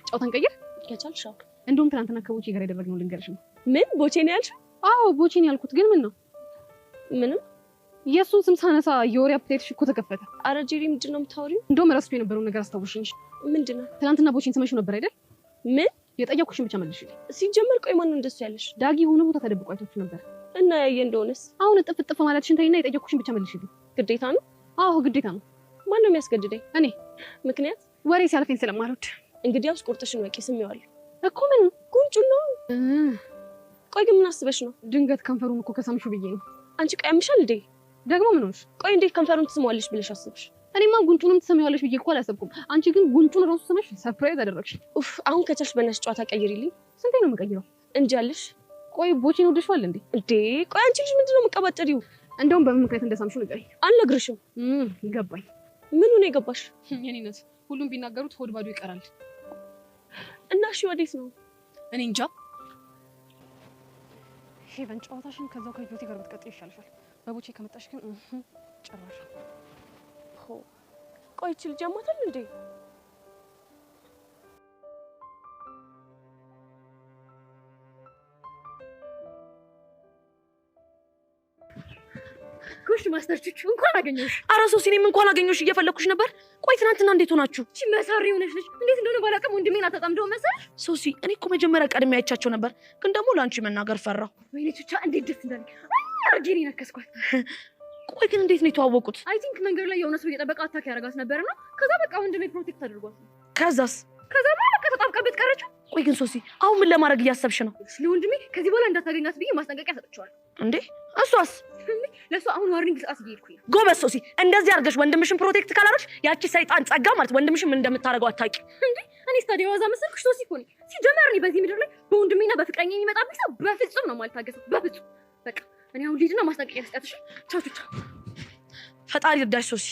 D: ጨዋታን ቀይር
H: ከቻልሽ። አዎ።
D: እንደውም ትናንትና ከቦቼ ጋር ያደረግነው ልንገርሽ ነው።
H: ምን ቦቼ ነው ያልሽው?
D: አዎ ቦቼ ነው ያልኩት። ግን ምን ነው?
H: ምንም።
D: የእሱን ስም ሳነሳ የወሬ appetite ሽ እኮ ተከፈተ።
H: አረ ጄሪ ምንድን ነው የምታወሪው?
D: እንደውም ረስቶ የነበረውን ነገር አስታውሽኝ።
H: ምንድን ነው?
D: ትናንትና ቦቼን ስመሽው ነበር አይደል?
H: ምን?
D: የጠየኩሽን ብቻ መልሽልኝ።
H: ሲጀመር ቆይ ማነው እንደሱ ያለሽ?
D: ዳጊ የሆነ ቦታ ተደብቆ አይቷችሁ ነበር
H: እና ያየ እንደሆነስ?
D: አሁን እጥፍ እጥፍ ማለትሽን ተይና የጠየኩሽን ብቻ መልሽልኝ።
H: ግዴታ ነው?
D: አዎ ግዴታ ነው።
H: ማን ነው የሚያስገድደኝ?
D: እኔ።
H: ምክንያት?
D: ወሬ ሲያልፈኝ ስለማልወድ።
H: እንግዲያውስ ቁርጥሽን ወቂ። ስሜዋለሁ
D: እኮ ምን
H: ጉንጩን ነው። ቆይ ግን ምን አስበሽ ነው?
D: ድንገት ከንፈሩን እኮ ከሳምሽው ብዬ ነው።
H: አንቺ ቆይ ያምሻል እንዴ?
D: ደግሞ ምን ሆንሽ?
H: ቆይ እንዴት ከንፈሩን ትስመዋለሽ ብለሽ አስብሽ?
D: እኔማ ጉንጩንም ትሰሚዋለሽ ብዬ እኮ አላሰብኩም። አንቺ ግን ጉንጩን ራሱ ስመሽ surprise አደረግሽ።
H: ኡፍ አሁን ከቻልሽ በእናትሽ ጨዋታ ቀይሪልኝ።
D: ስንቴ ነው የምቀይረው?
H: እንጃልሽ።
D: ቆይ ቦቼን ወደሽዋል እንዴ?
H: እንዴ ቆይ አንቺ ልጅ ምንድን ነው የምቀባጠሪው?
D: እንደውም በምን ምክንያት እንደሳምሽው ንገሪኝ።
H: አልነግርሽም።
D: ገባኝ።
H: ምኑ ነው የገባሽ?
D: የኔ ናት። ሁሉም ቢናገሩት ሆድ ባዶ ይቀራል።
H: እና እሺ ወዴት ነው?
D: እኔ እንጃ። ሄቨን ጨዋታሽን ከዛው ከህይወቴ ጋር ብትቀጥይ ይሻልሻል። በቦቼ ከመጣሽ ግን ጭራሽ።
H: ቆይ ይቺ ልጅ ያማታል እንዴ?
D: ጎሽ master ቹቹ እንኳን አገኘሁሽ።
C: ኧረ ሶሲ እኔም እንኳን አገኘሁሽ፣ እየፈለኩሽ ነበር። ቆይ ትናንትና እንዴት ሆናችሁ?
D: እቺ መሳሪ የሆነች ልጅ እንዴት እንደሆነ ባላውቅም ወንድሜን አታጣምደው መሰለሽ።
C: ሶሲ እኔ እኮ መጀመሪያ ቀድሜ አይቻቸው ነበር፣ ግን ደግሞ ለአንቺ መናገር ፈራሁ።
D: ወይኔ ቹቻ እንዴት ደስ እንዳለኝ አርጌ ነው የነከስኳት።
C: ቆይ ግን እንዴት ነው የተዋወቁት?
D: I think መንገድ ላይ የሆነ ሰው እየጠበቀ attack ያደርጋት ነበርና ከዛ በቃ ወንድሜ protect አድርጓት።
C: ከዛስ?
D: ከዛ በቃ ተጣብቃበት ቀረችው።
C: ቆይ ግን ሶሲ አሁን ምን ለማድረግ እያሰብሽ ነው?
D: ለወንድሜ ከዚህ በኋላ እንዳታገኛት ብዬ ማስጠንቀቂያ ሰጥቼዋለሁ።
C: እንዴ እሷስ?
D: ለእሷ አሁን warning ልሰጣት እየሄድኩኝ ነው።
C: ጎበዝ ሶሲ፣ እንደዚህ አድርገሽ ወንድምሽን protect ካላደረግሽ ያቺ ሰይጣን ጸጋ ማለት ወንድምሽን ምን እንደምታደርገው አታውቂም።
D: እንዴ እኔ ስታዲያ ዋዛ መሰልኩሽ? ሶሲ እኮ ነኝ። ሲጀመር እኔ በዚህ ምድር ላይ በወንድሜና በፍቅረኛ የሚመጣብኝ ሰው በፍጹም ነው የማልታገሰው፣ በፍጹም። በቃ እኔ አሁን ልሂድና ማስጠንቀቂያ ልስጣት። እሺ ቻው ቻው።
C: ፈጣሪ እርዳሽ ሶሲ።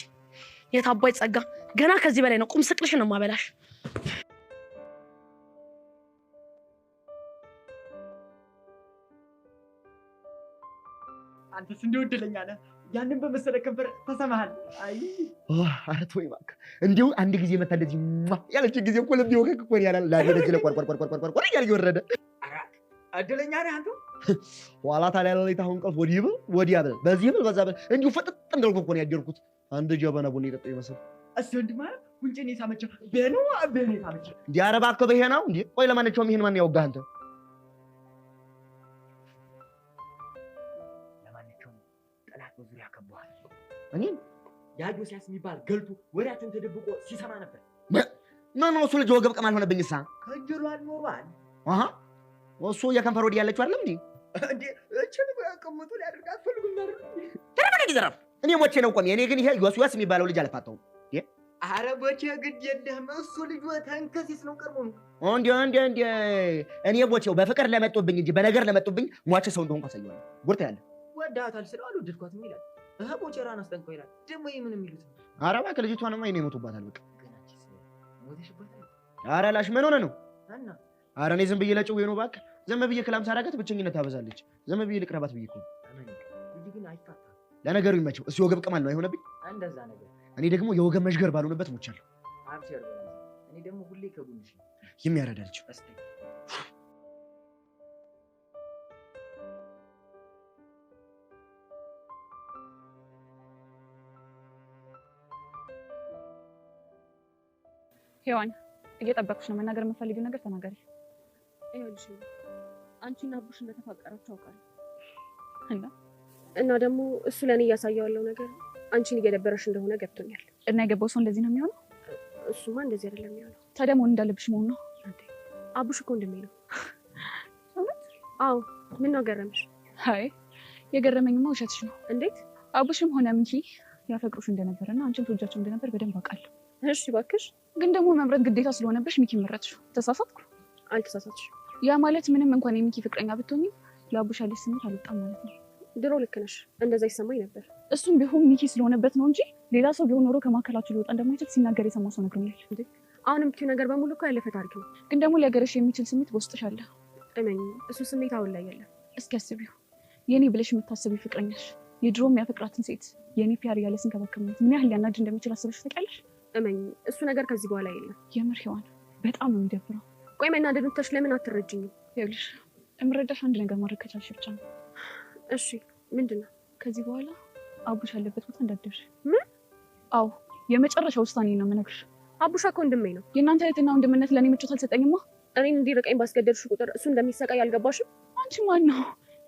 C: የታባይ ጸጋ ገና ከዚህ በላይ ነው። ቁም ስቅልሽን ነው የማበላሽ።
I: አንተስ እንደው እድለኛ ነህ። ያንን በመሰለ ከንፈር ተሰማሃል። አይ
G: ኧረ ተወኝ እባክህ። እንዲሁ አንድ ጊዜ መታ እንደዚህ ያለች ጊዜ እኮ ልቤ ወከክ እኮ ነው ያላል። ላቤ ለዚህ ለቆር ቆር ቆር ቆር ቆር እያለ እየወረደ
I: እድለኛ ነህ አንተ።
G: ኋላ ታዲያ ሌሊት አሁን እንቅልፍ ወዲህ ብል ወዲያ ብል በዚህ ብል በዛ ብል እንዲሁ ፍጥጥ እንዳልኩ እኮ ነው ያደርኩት። አንድ ጀበና ቡና የጠጣሁ ይመስል።
I: እሱ ወንድም ማለት ጉንጬን የሳመችው በኖ በኔ ሳመችው።
G: እንዴ ኧረ እባክህ በይሄ ነው እንዴ? ቆይ ለማንኛውም ይሄን ማን ያወጋህ አንተ?
I: ለማንኛውም ጠላት በዙሪያ ከቧል።
G: እኔን
I: ያ ጆሲያስ የሚባል ገልቱ ወሬያችን ተደብቆ ሲሰማ ነበር።
G: ምን ነው እሱ ልጅ ወገብ ቅማል ሆነብኝሳ?
I: ከጅሏል ኖሯል።
G: አሃ እሱ የከንፈር ወዲህ ያለችው አይደለም እንዴ?
I: እንዴ እችን ቅምጡ ሊያደርግ አትፈልጉም ነበር?
G: ተረበለ ዘራፍ እኔ ሞቼ ነው ቆሜ። እኔ ግን ይሄ ዮስያስ የሚባለው ልጅ አልፋታውም። እንዴ
I: አረ ቦቼ ግድ የለህም እሱ ልጅ ተንከሲስ ነው ቀርቦ ነው።
G: እንዴ እንዴ እንዴ እኔ ቦቼው በፍቅር ለመጡብኝ እንጂ በነገር ለመጡብኝ ሟች ሰው እንደሆንኩ አሳየዋለሁ። ጉርታ ያለ
I: ወዳታል ስለው አልወደድኳትም ይላል። እህ ቦቼ ራን አስጠንቀው ይላል። ደግሞ ይሄ ምን የሚሉት ነው?
G: ኧረ እባክህ ልጅቷንማ የኔ ሞቱባታል። በቃ
I: ሞተሽባታል።
G: ኧረ ላሽ ምን ሆነ ነው?
I: እና
G: ኧረ እኔ ዝም ብዬ ለጭዌ ነው እባክህ። ዝም ብዬ ክላም ሳረጋት ብቸኝነት ታበዛለች። ዝም ብዬ ልቅረባት ብዬ እኮ ነው።
I: ልጅ ግን አይፋታም።
G: ለነገሩ ይመቸው። እሱ የወገብ ቅማል ነው አይሆነብኝ።
I: እንደዛ ነገር
G: እኔ ደግሞ የወገብ መዥገር ባልሆነበት ሞቻለሁ።
I: አብሽር በል። እኔ ደግሞ ሁሌ ከጎንሽ ነኝ።
G: የሚያረዳ ልጅ
I: እስቲ
M: ሔዋን እየጠበቅሽ ነው። መናገር የምትፈልጊው ነገር ተናገሪ።
D: ይኸውልሽ አንቺና አቡሽ እንደተፋቀራችሁ አውቃለሁ።
M: እና
D: እና ደግሞ እሱ ለኔ እያሳየው ያለው ነገር አንቺን እየደበረሽ እንደሆነ ገብቶኛል።
M: እና የገባው ሰው እንደዚህ ነው የሚሆነው?
D: እሱማ እንደዚህ አይደለም የሚሆነው።
M: ታዲያ መሆን እንዳለብሽ መሆን ነው።
D: አቡሽ እኮ ወንድሜ ነው። እውነት? አዎ። ምን ነው ገረምሽ?
M: አይ የገረመኝማ ውሸትሽ ነው።
D: እንዴት?
M: አቡሽም ሆነ ሚኪ ያፈቅሩሽ እንደነበርና አንቺም ትወጃቸው እንደነበር በደንብ አውቃለሁ።
D: እሺ እባክሽ።
M: ግን ደግሞ መምረጥ ግዴታ ስለሆነብሽ ሚኪ መረጥሽው። ተሳሳትኩ?
D: አልተሳሳትሽም።
M: ያ ማለት ምንም እንኳን የሚኪ ፍቅረኛ ብትሆኚ ለአቡሽ ያለሽ ስሜት አልወጣም ማለት ነው።
D: ድሮ ልክ ነሽ፣ እንደዛ ይሰማኝ ነበር።
M: እሱም ቢሆን ሚኪ ስለሆነበት ነው እንጂ ሌላ ሰው ቢሆን ኖሮ ከማከላችሁ ሊወጣ እንደማይችል ሲናገር የሰማ ሰው ነግሮኛል።
D: እንዴ አሁን የምትይው ነገር በሙሉ እኮ ያለፈ ታሪክ ነው።
M: ግን ደግሞ ሊያገረሽ የሚችል ስሜት በውስጥሽ አለ።
D: እመኚ፣ እሱ ስሜት አሁን ላይ የለም።
M: እስኪ አስቢው፣ የኔ ብለሽ የምታስቢው ፍቅረኛሽ የድሮ የሚያፈቅራትን ሴት የኔ ፒያር እያለ ሲንከባከብ ማየት ምን ያህል ሊያናድድ እንደሚችል አስበሽ ታውቂያለሽ?
D: እመኚ፣ እሱ ነገር ከዚህ በኋላ የለም።
M: የምር ሔዋን በጣም ነው የሚደብረው።
D: ቆይ መናደዱን ትተሽ ለምን አትረጅኝም?
M: ይኸውልሽ የምረዳሽ አንድ ነገር ማድረግ ከቻልሽ ብቻ ነው።
D: እሺ ምንድን ነው?
M: ከዚህ በኋላ አቡሽ ያለበት ቦታ እንዳትደርሽ።
D: ምን?
M: አዎ የመጨረሻ ውሳኔ ነው የምነግርሽ።
D: አቡሻ እኮ ወንድሜ ነው።
M: የእናንተ እህትና ወንድምነት ለእኔ ምቾት አልሰጠኝማ።
D: እኔን እንዲርቀኝ ባስገደድሽ ቁጥር እሱ እንደሚሰቃይ አልገባሽም?
M: አንቺ ማን ነው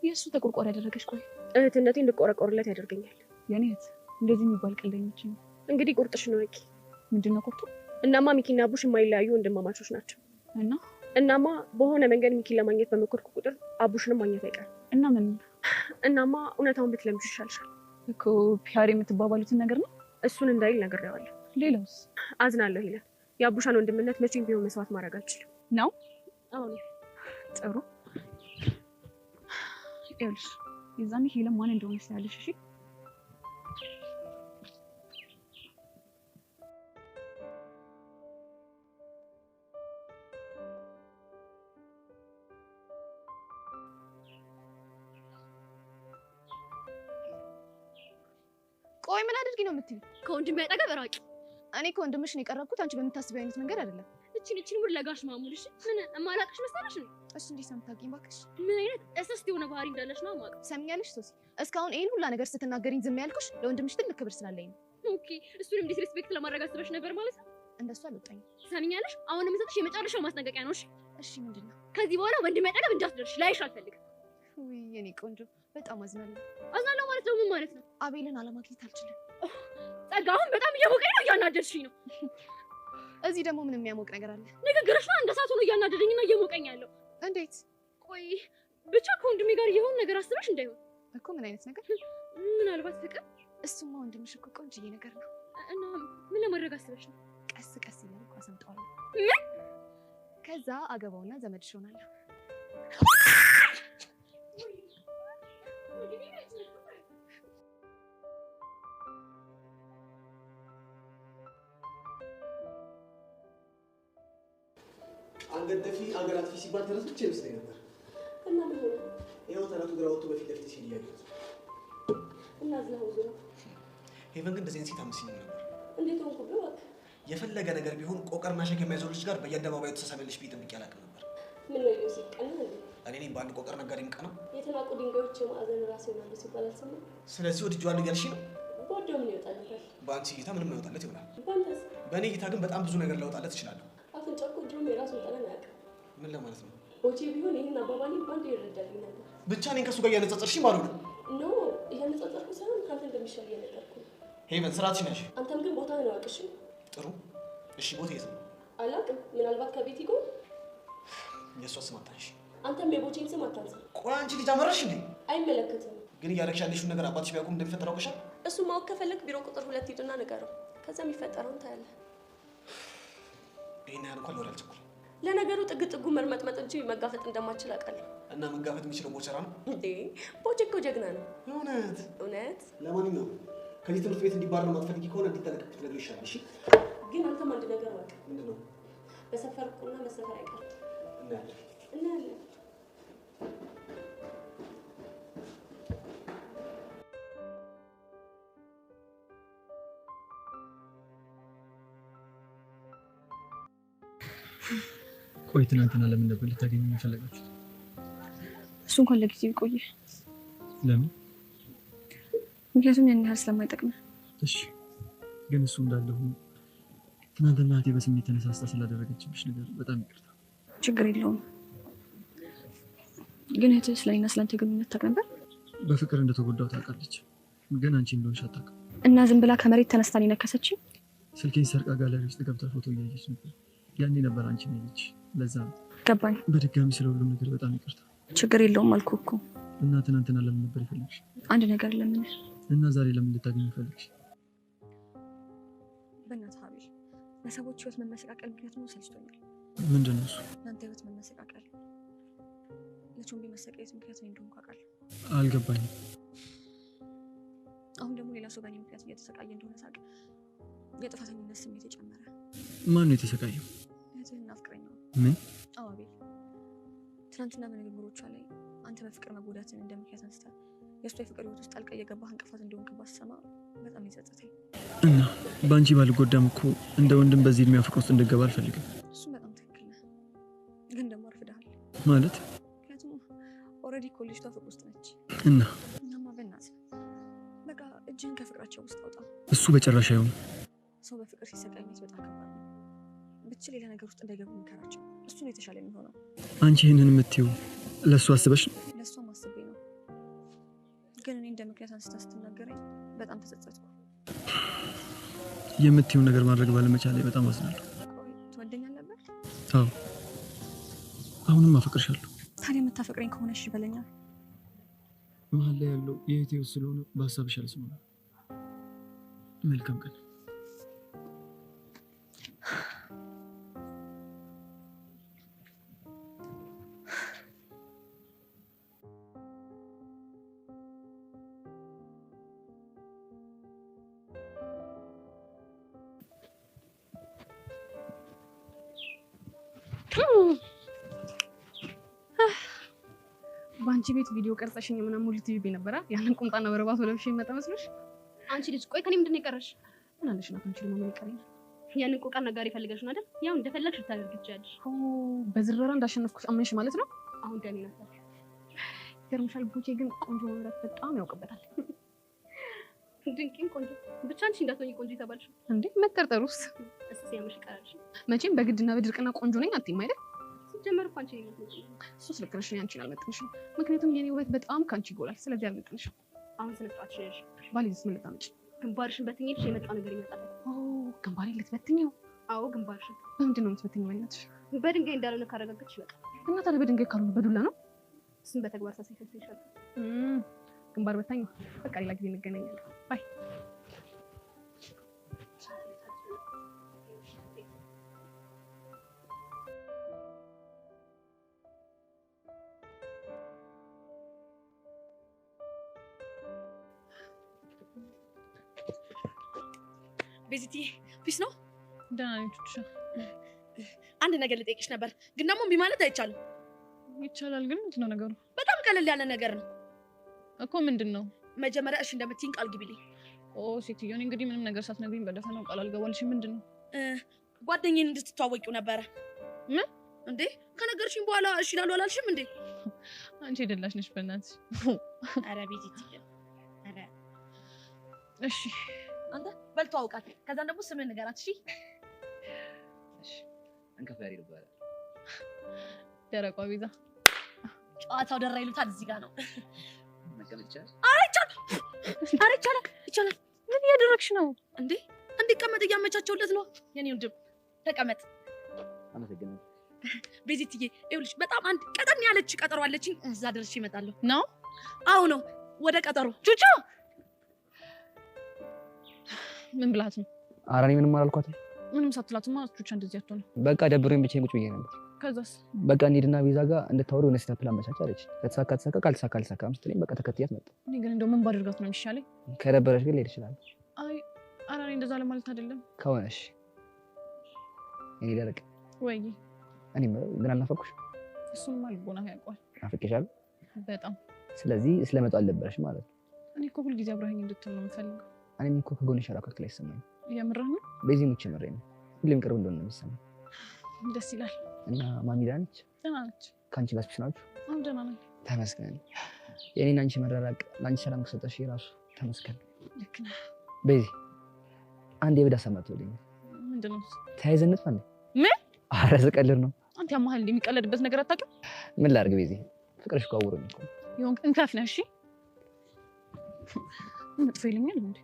M: የእሱ ተቆርቋሪ ያደረገሽ? ቆይ
D: እህትነቴ እንድቆረቆርለት ያደርገኛል።
M: የኔ እህት እንደዚህ የሚባል ቀልድ አይመቸኝም።
D: እንግዲህ ቁርጥሽን እወቂ።
M: ምንድን ነው ቁርጡ?
D: እናማ ሚኪና አቡሽ የማይለያዩ ወንድማማቾች ናቸው።
M: እና
D: እናማ በሆነ መንገድ ሚኪን ለማግኘት በሞከርኩ ቁጥር አቡሽንም ማግኘት አይቀርም።
M: እና ምን?
D: እናማ እውነታውን ብትለምጂ ይሻልሻል።
M: እኮ ፒያር የምትባባሉትን ነገር ነው።
D: እሱን እንዳይል ነግሬዋለሁ።
M: ሌላውስ?
D: አዝናለሁ ይላል። የአቡሻን ወንድምነት መቼም ቢሆን መስዋዕት ማድረግ አልችልም።
M: ነው?
D: አዎ።
M: ጥሩ። ይኸውልሽ የዛኔ ሄለን ማን እንደሆነች ታያለሽ። እሺ
E: ቆይ ምን አድርጊ ነው የምትይው?
D: ከወንድሜ አጠገብ ራቂ።
E: እኔ ከወንድምሽ ነው የቀረብኩት፣ አንቺ በምታስቢው አይነት መንገድ አይደለም።
D: እቺን ሙድ ለጋሽ ማሙልሽ ምን እማላቅሽ መሰለሽ ነው?
E: እሺ እንዴት ነው የምታውቂኝ እባክሽ?
D: ምን አይነት እስስት የሆነ ባህሪ እንዳለሽ ነው የማውቀው።
E: ሰምኛለሽ ሶሲ፣ እስካሁን ይሄን ሁላ ነገር ስትናገሪኝ ዝም ያልኩሽ ለወንድምሽ ትልቅ ክብር ስላለኝ ነው።
D: Okay፣ እሱንም disrespect ለማድረግ አስበሽ ነበር ማለት ነው?
E: እንደሱ አልወጣኝም።
D: ሰምኛለሽ፣ አሁን የምሰጥሽ የመጨረሻው ማስጠንቀቂያ ነው። እሺ?
E: እሺ ምንድን ነው?
D: ከዚህ በኋላ ወንድሜ አጠገብ እንዳትደርሽ፣ ላይሽ አልፈልግም።
E: ውይ የኔ ቆንጆ በጣም አዝናለሁ።
D: አዝናለሁ ማለት ነው ምን ማለት ነው?
E: አቤልን አለማግኘት አልችልም።
D: ጸጋ፣ አሁን በጣም እየሞቀኝ ነው፣ እያናደድሽኝ ነው።
E: እዚህ ደግሞ ምን የሚያሞቅ ነገር አለ?
D: ንግግርሽ ነው እንደ እሳት ሆኖ እያናደደኝና እየሞቀኝ ያለው።
E: እንዴት?
D: ቆይ ብቻ ከወንድሜ ጋር የሆነ ነገር አስበሽ እንዳይሆን
E: እኮ። ምን አይነት ነገር?
D: ምናልባት ፍቅር።
E: እሱማ ወንድምሽ እኮ ቆንጅዬ ነገር ነው።
D: እና ምን ለማድረግ አስበሽ ነው?
E: ቀስ ቀስ እያልኩ አሰምጠዋለሁ።
D: ምን?
E: ከዛ አገባውና ዘመድሽ እሆናለሁ።
J: አንገት ደፊ አገር አጥፊ ሲባል ተረት ብቻ ይመስለኝ ነበር።
D: እና ምን ሆነ?
J: ይኸው ተረቱ ግራ ወጥቶ በፊት ለፊት ሲል እያየሁት
D: እና ዝናው ዞሮ
J: ሄቨን ግን እንደዚህ አይነት ሴት አትመስይኝም ነበር።
D: እንዴት ሆንኩብህ? እባክህ
J: የፈለገ ነገር ቢሆን ቆቀርና ሸክ የማይዘው ልጅ ጋር በየአደባባዩ ተሳሳሚያለሽ ብዬ ጠብቄ አላውቅም ነበር።
D: ምን ነው ዮሴፍ፣ ቀና እንዴ?
J: እኔ ነኝ በአንድ ቆቀር ነጋዴ የምቀናው?
D: የተናቁ ድንጋዮች የማዕዘን ራስ ይሆናሉ ሲባል አልሰማህም?
J: ስለዚህ ወድጄዋለሁ እያልሽ ነው?
D: በወደው ምን ይወጣለታል?
J: በአንቺ እይታ ምንም አይወጣለት ይሆናል።
D: በአንተስ?
J: በእኔ እይታ ግን በጣም ብዙ ነገር ላወጣለት እችላለሁ።
H: አፍንጫ እኮ ድሮም የራሱን ጠረን አያውቅም።
J: ምን ለማለት ነው?
H: ቦቼ ቢሆን ይህን አባባሌን በአንድ ይረዳልኝ ነበር።
J: ብቻ እኔን ከእሱ ጋር እያነጻጸርሽኝ ባልሆነ።
H: No፣ እያነጻጸርኩ ሳይሆን ከአንተ እንደሚሻል እየነገርኩ ነው።
J: ሄቨን ስርዓትሽን ያዥ።
H: አንተም ግን ቦታህን እወቅ እሺ?
J: ጥሩ እሺ፣ ቦታ የት ነው?
H: አላውቅም። ምናልባት ከቤቲ ጎን።
J: የእሷ ስም አታንሺ።
H: አንተም የቦቼን ስም አታንሳ።
J: ቆይ አንቺ ልጅ አመረርሽ እንዴ?
H: አይመለከትም።
J: ግን እያደረግሽ ያለሽውን ነገር አባትሽ ቢያውቁም እንደሚፈጠር አውቀሻል?
H: እሱ ማወቅ ከፈለግ ቢሮ ቁጥር 2 ሂድና ንገረው። ከዛ የሚፈጠረውን ታያለህ።
J: ይሄን ያህል እንኳን ለወሬ አልቸኩልም።
H: ለነገሩ ጥግ ጥጉ መርመጥመጥ እንጂ መጋፈጥ እንደማችል አውቃለሁ።
J: እና መጋፈጥ የሚችለው ቦቸራ ነው
H: እንዴ? ቦቼ እኮ ጀግና ነው።
J: እውነት
H: እውነት።
J: ለማንኛውም ከዚህ ትምህርት ቤት እንዲባረር የማትፈልጊ ከሆነ እንዲጠነቀቅ ብትነግሪው ይሻላል። እሺ።
H: ግን አንተም አንድ ነገር እወቅ።
J: ምንድን ነው?
H: በሰፈር ቁና መሰፈር አይቀርም።
J: እናያለን
H: እናያለን።
F: ቆይ ትናንትና ለምን ነበር ልታገኙ የፈለጋችሁት?
M: እሱ እንኳን ለጊዜው ይቆይ።
F: ለምን?
M: ምክንያቱም ያን ያህል ስለማይጠቅም።
F: እሺ፣ ግን እሱ እንዳለ ሆኖ ትናንትና እህቴ በስሜት ተነሳስታ ስላደረገችብሽ ነገር በጣም ይቅርታ።
M: ችግር የለውም። ግን እህትህ ስለኔና ስለአንተ ግንኙነት ታውቅ ነበር?
F: በፍቅር እንደተጎዳው ታውቃለች፣ ግን አንቺ እንደሆንሽ አታውቅም።
M: እና ዝም ብላ ከመሬት ተነስታ ነው የነከሰችኝ?
F: ስልኬን ሰርቃ ጋለሪ ውስጥ ገብታ ፎቶ እያየች ነበር። ያኔ ነበር አንቺን ያየች። ለዛ ነው።
M: ገባኝ።
F: በድጋሚ ስለ ሁሉም ነገር በጣም ይቅርታ።
M: ችግር የለውም አልኩህ እኮ።
F: እና ትናንትና ለምን ነበር የፈለግሽ?
M: አንድ ነገር ለምን
F: እና ዛሬ ለምን ልታገኝ ፈለግሽ?
M: በእናትህ አቤል፣ ለሰዎች ህይወት መመሰቃቀል ምክንያት ነው ሰልችቶኛል።
F: ምንድን ነው እሱ?
M: ለአንተ ህይወት መመሰቃቀል፣ ለቾምቤ መሰቃየት ምክንያት እኔ እንደሆንኩ አውቃለሁ።
F: አልገባኝም።
M: አሁን ደግሞ ሌላ ሰው በእኔ ምክንያት እየተሰቃየ እንደሆነ ሳውቅ የጥፋተኝነት ስሜት የጨመረ።
F: ማን ነው የተሰቃየው?
M: እህትህና ፍቅረኛዋ።
F: ምን?
M: አዎ አቤል፣ ትናንትና በንግግሮቿ ላይ አንተ በፍቅር መጎዳትን እንደ ምክንያት አንስታ የእሷ የፍቅር ህይወት ውስጥ ጣልቃ እየገባህ እንቅፋት እንደሆንክባት ስሰማ በጣም የጸጸተኝ።
F: እና በአንቺ ባልጎዳም እኮ እንደ ወንድም በዚህ እድሜዋ ፍቅር ውስጥ እንድገባ አልፈልግም።
M: እሱም በጣም ትክክል ነህ፣ ግን ደግሞ አርፍደሃል።
F: ማለት?
M: ምክንያቱም already እኮ ልጅቷ ፍቅር ውስጥ ነች።
F: እና
M: እናማ በእናትህ በቃ እጅህን ከፍቅራቸው ውስጥ አውጣ።
F: እሱ በጭራሽ አይሆንም።
M: ሰው በፍቅር ሲሰቃይ ማየት በጣም ከባድ ነው። ብችል ሌላ ነገር ውስጥ እንዳይገቡ ምከራቸው። እሱ ነው የተሻለ የሚሆነው።
F: አንቺ ይህንን የምትይው ለእሱ አስበሽ ነው?
M: ለእሷም አስቤ ነው፣ ግን እኔ እንደ ምክንያት አንስታ ስትናገረኝ በጣም ተጸጸትኩ።
F: የምትይውን ነገር ማድረግ ባለመቻሌ በጣም አዝናለሁ።
M: ቆይ ትወደኛል ነበር?
F: አዎ፣ አሁንም አፈቅርሻለሁ።
M: ታዲያ የምታፈቅረኝ ከሆነ እሺ በለኛ።
F: መሀል ላይ ያለው የእህቴ ህይወት ስለሆነ በሀሳብሽ አልስማማም። መልካም ቀን።
N: በአንቺ ቤት ቪዲዮ ቀርጸሽኝ ምናምን ሙሉ ቲቪ ነበራ። ያንን ቁምጣና በረባቶ ለብሼ የመጣ መስሎሽ?
D: አንቺ ልጅ ቆይ ከኔ ምንድን ነው የቀረሽ?
N: ምን አለሽ ናት? አንቺ ደግሞ ምን ይቀረኛል?
D: ያንን ቆቃ ነጋሪ ፈልገሽ ነው አይደል? ያው እንደፈለግሽ ልታደርጊ ትችያለሽ።
N: በዝረራ እንዳሸነፍኩሽ አመንሽ ማለት ነው?
D: አሁን ደኔ ናት።
N: ይገርምሻል፣ ቦቼ ግን ቆንጆ መምረጥ በጣም ያውቅበታል።
D: ድንቂም ቆንጆ ብቻ አንቺ እንዳትሆኚ ቆንጆ የተባልሽው
N: እንዴ? መጠርጠሩስ?
D: እሱ ሲያምርሽ ይቀራልሽ።
N: መቼም በግድና በድርቅና ቆንጆ ነኝ አትይም አይደል?
D: ሲጀመር እኮ አንቺ ነኝ።
N: እሱስ ልክ ነሽ። እኔ አንቺን አልመጥንሽም፣ ምክንያቱም የኔ ውበት በጣም ከአንቺ ይጎላል። ስለዚህ አልመጥንሽም።
D: አሁን ስነ ስርዓትሽን ያዥ።
N: ባልይዝስ ምን ልታመጪ?
D: ግንባርሽን በትኝልሽ የመጣው ነገር ይመጣል።
N: ኦ ግንባሬን ልትበትኚው?
D: አዎ ግንባርሽን።
N: በምንድን ነው የምትበትኚው? በእናትሽ
D: በድንጋይ እንዳልሆነ ካረጋገጥሽ ይበቃል።
N: እና ታዲያ በድንጋይ ካልሆነ በዱላ ነው?
D: እሱን በተግባር ሳሳይሽ ይሻላል።
N: ግንባር በታኝ። በቃ ሌላ ጊዜ እንገናኛለን። Bye።
C: ቤዚቲ peace ነው?
B: ደህና ነኝ ቹቹ።
C: አንድ ነገር ልጠይቅሽ ነበር፣ ግን ደግሞ እምቢ ማለት አይቻልም።
B: ይቻላል፣ ግን ምንድን ነው ነገሩ?
C: በጣም ቀለል ያለ ነገር ነው
B: እኮ። ምንድን ነው?
C: መጀመሪያ እሺ እንደምትይኝ ቃል ግቢልኝ።
B: ኦ ሴትዮ፣ እኔ እንግዲህ ምንም ነገር ሳትነግሪኝ በደፈናው ቃል አልገባልሽም። ምንድን ነው?
C: ጓደኛዬን እንድትተዋወቂው ነበረ።
B: ምን?
C: እንዴ ከነገርሽኝ በኋላ እሺ እላለሁ አላልሽም እንዴ?
B: አንቺ የደላሽ ነሽ በእናትሽ።
C: ኧረ ቤዚቲ፣ ኧረ
B: እሺ
C: አንተ በል ተዋውቃት፣ ከዛን ደግሞ ስምህን ንገራት። እሺ
K: እንከፍ ያሬድ ይባላል።
B: ደረቋ ቤዛ።
C: ጨዋታው ደራ ይሉታል እዚህ ጋር ነው።
K: መቀመጥ ይቻላል?
C: ኧረ ይቻላል፣ ኧረ ይቻላል፣ ይቻላል።
B: ምን እያደረግሽ ነው
C: እንዴ? እንዲቀመጥ እያመቻቸውለት ነው። የኔ ወንድም ተቀመጥ።
K: አመሰግናለሁ።
C: ቤዚትዬ ይኸውልሽ በጣም አንድ ቀጠን ያለች ቀጠሮ አለችኝ። እዛ ደርሼ እመጣለሁ።
B: ነው?
C: አዎ ነው። ወደ ቀጠሮ።
B: ቹቹ ምን ብላት ነው?
K: ኧረ እኔ ምንም አላልኳትም።
B: ምንም ሳትላትማ ቹቻ እንደዚህ አትሆንም።
K: በቃ ደብሮኝ ብቻዬን ቁጭ ብዬ ነበር።
B: ከዛስ?
K: በቃ እንሂድና ቤዛ ጋር እንድታወሩ የሆነ setup ላመቻች አለች። ከተሳካ ተሳካ፣ ካልተሳካ አልተሳካም ስትለኝ በቃ ተከትያት መጣሁ።
B: እኔ ግን እንደው ምን ባደርጋት ነው የሚሻለኝ?
K: ከደበረሽ ግን ልሄድ እችላለሁ።
B: አይ ኧረ እኔ እንደዛ ለማለት አይደለም።
K: ከሆነሽ እኔ ደረቅ
B: ወይ
K: እኔ የምለው ግን አልናፈቅኩሽ?
B: እሱንማ ልቦና ያውቀዋል።
K: ናፍቄሻለሁ።
B: በጣም።
K: ስለዚህ ስለመጣሁ አልደበረሽም ማለት ነው።
B: እኔ እኮ ሁልጊዜ አብረኸኝ እንድትሆን ነው የምፈልገው።
K: እኔም እኮ ከጎንሽ ያልራቅኩ ላይ ይሰማኝ።
B: የምርህ ነው?
K: በዚህ ሙቼ ምሬ ነው። ሁሌም ቅርብ እንደሆነ ነው የሚሰማኝ።
B: ደስ ይላል።
K: እና ማሚ ደህና ነች?
B: ደህና ነች።
K: ከአንቺ ጋር peace ናችሁ?
B: አሁን ደህና ነኝ።
K: ተመስገን። የእኔና አንቺ መራራቅ ለአንቺ ሰላም ከሰጠሽ የራሱ ተመስገን።
B: ልክ ነህ።
K: በዚህ አንድ የብድ ሀሳብ መጥቶልኛል።
B: ምንድን ነው እሱ?
K: ተያይዘን እንጥፋ እንዴ?
B: ምን?
K: ኧረ ስቀልድ ነው።
B: አንተ ያመሀል እንደ የሚቀለድበት ነገር አታውቅም?
K: ምን ላድርግ ቤዚ፣ ፍቅርሽ እኮ አውሮኝ እኮ።
B: የሆንክ እንከፍ ነህ። እሺ መጥፎ ይለኛል እንዴ?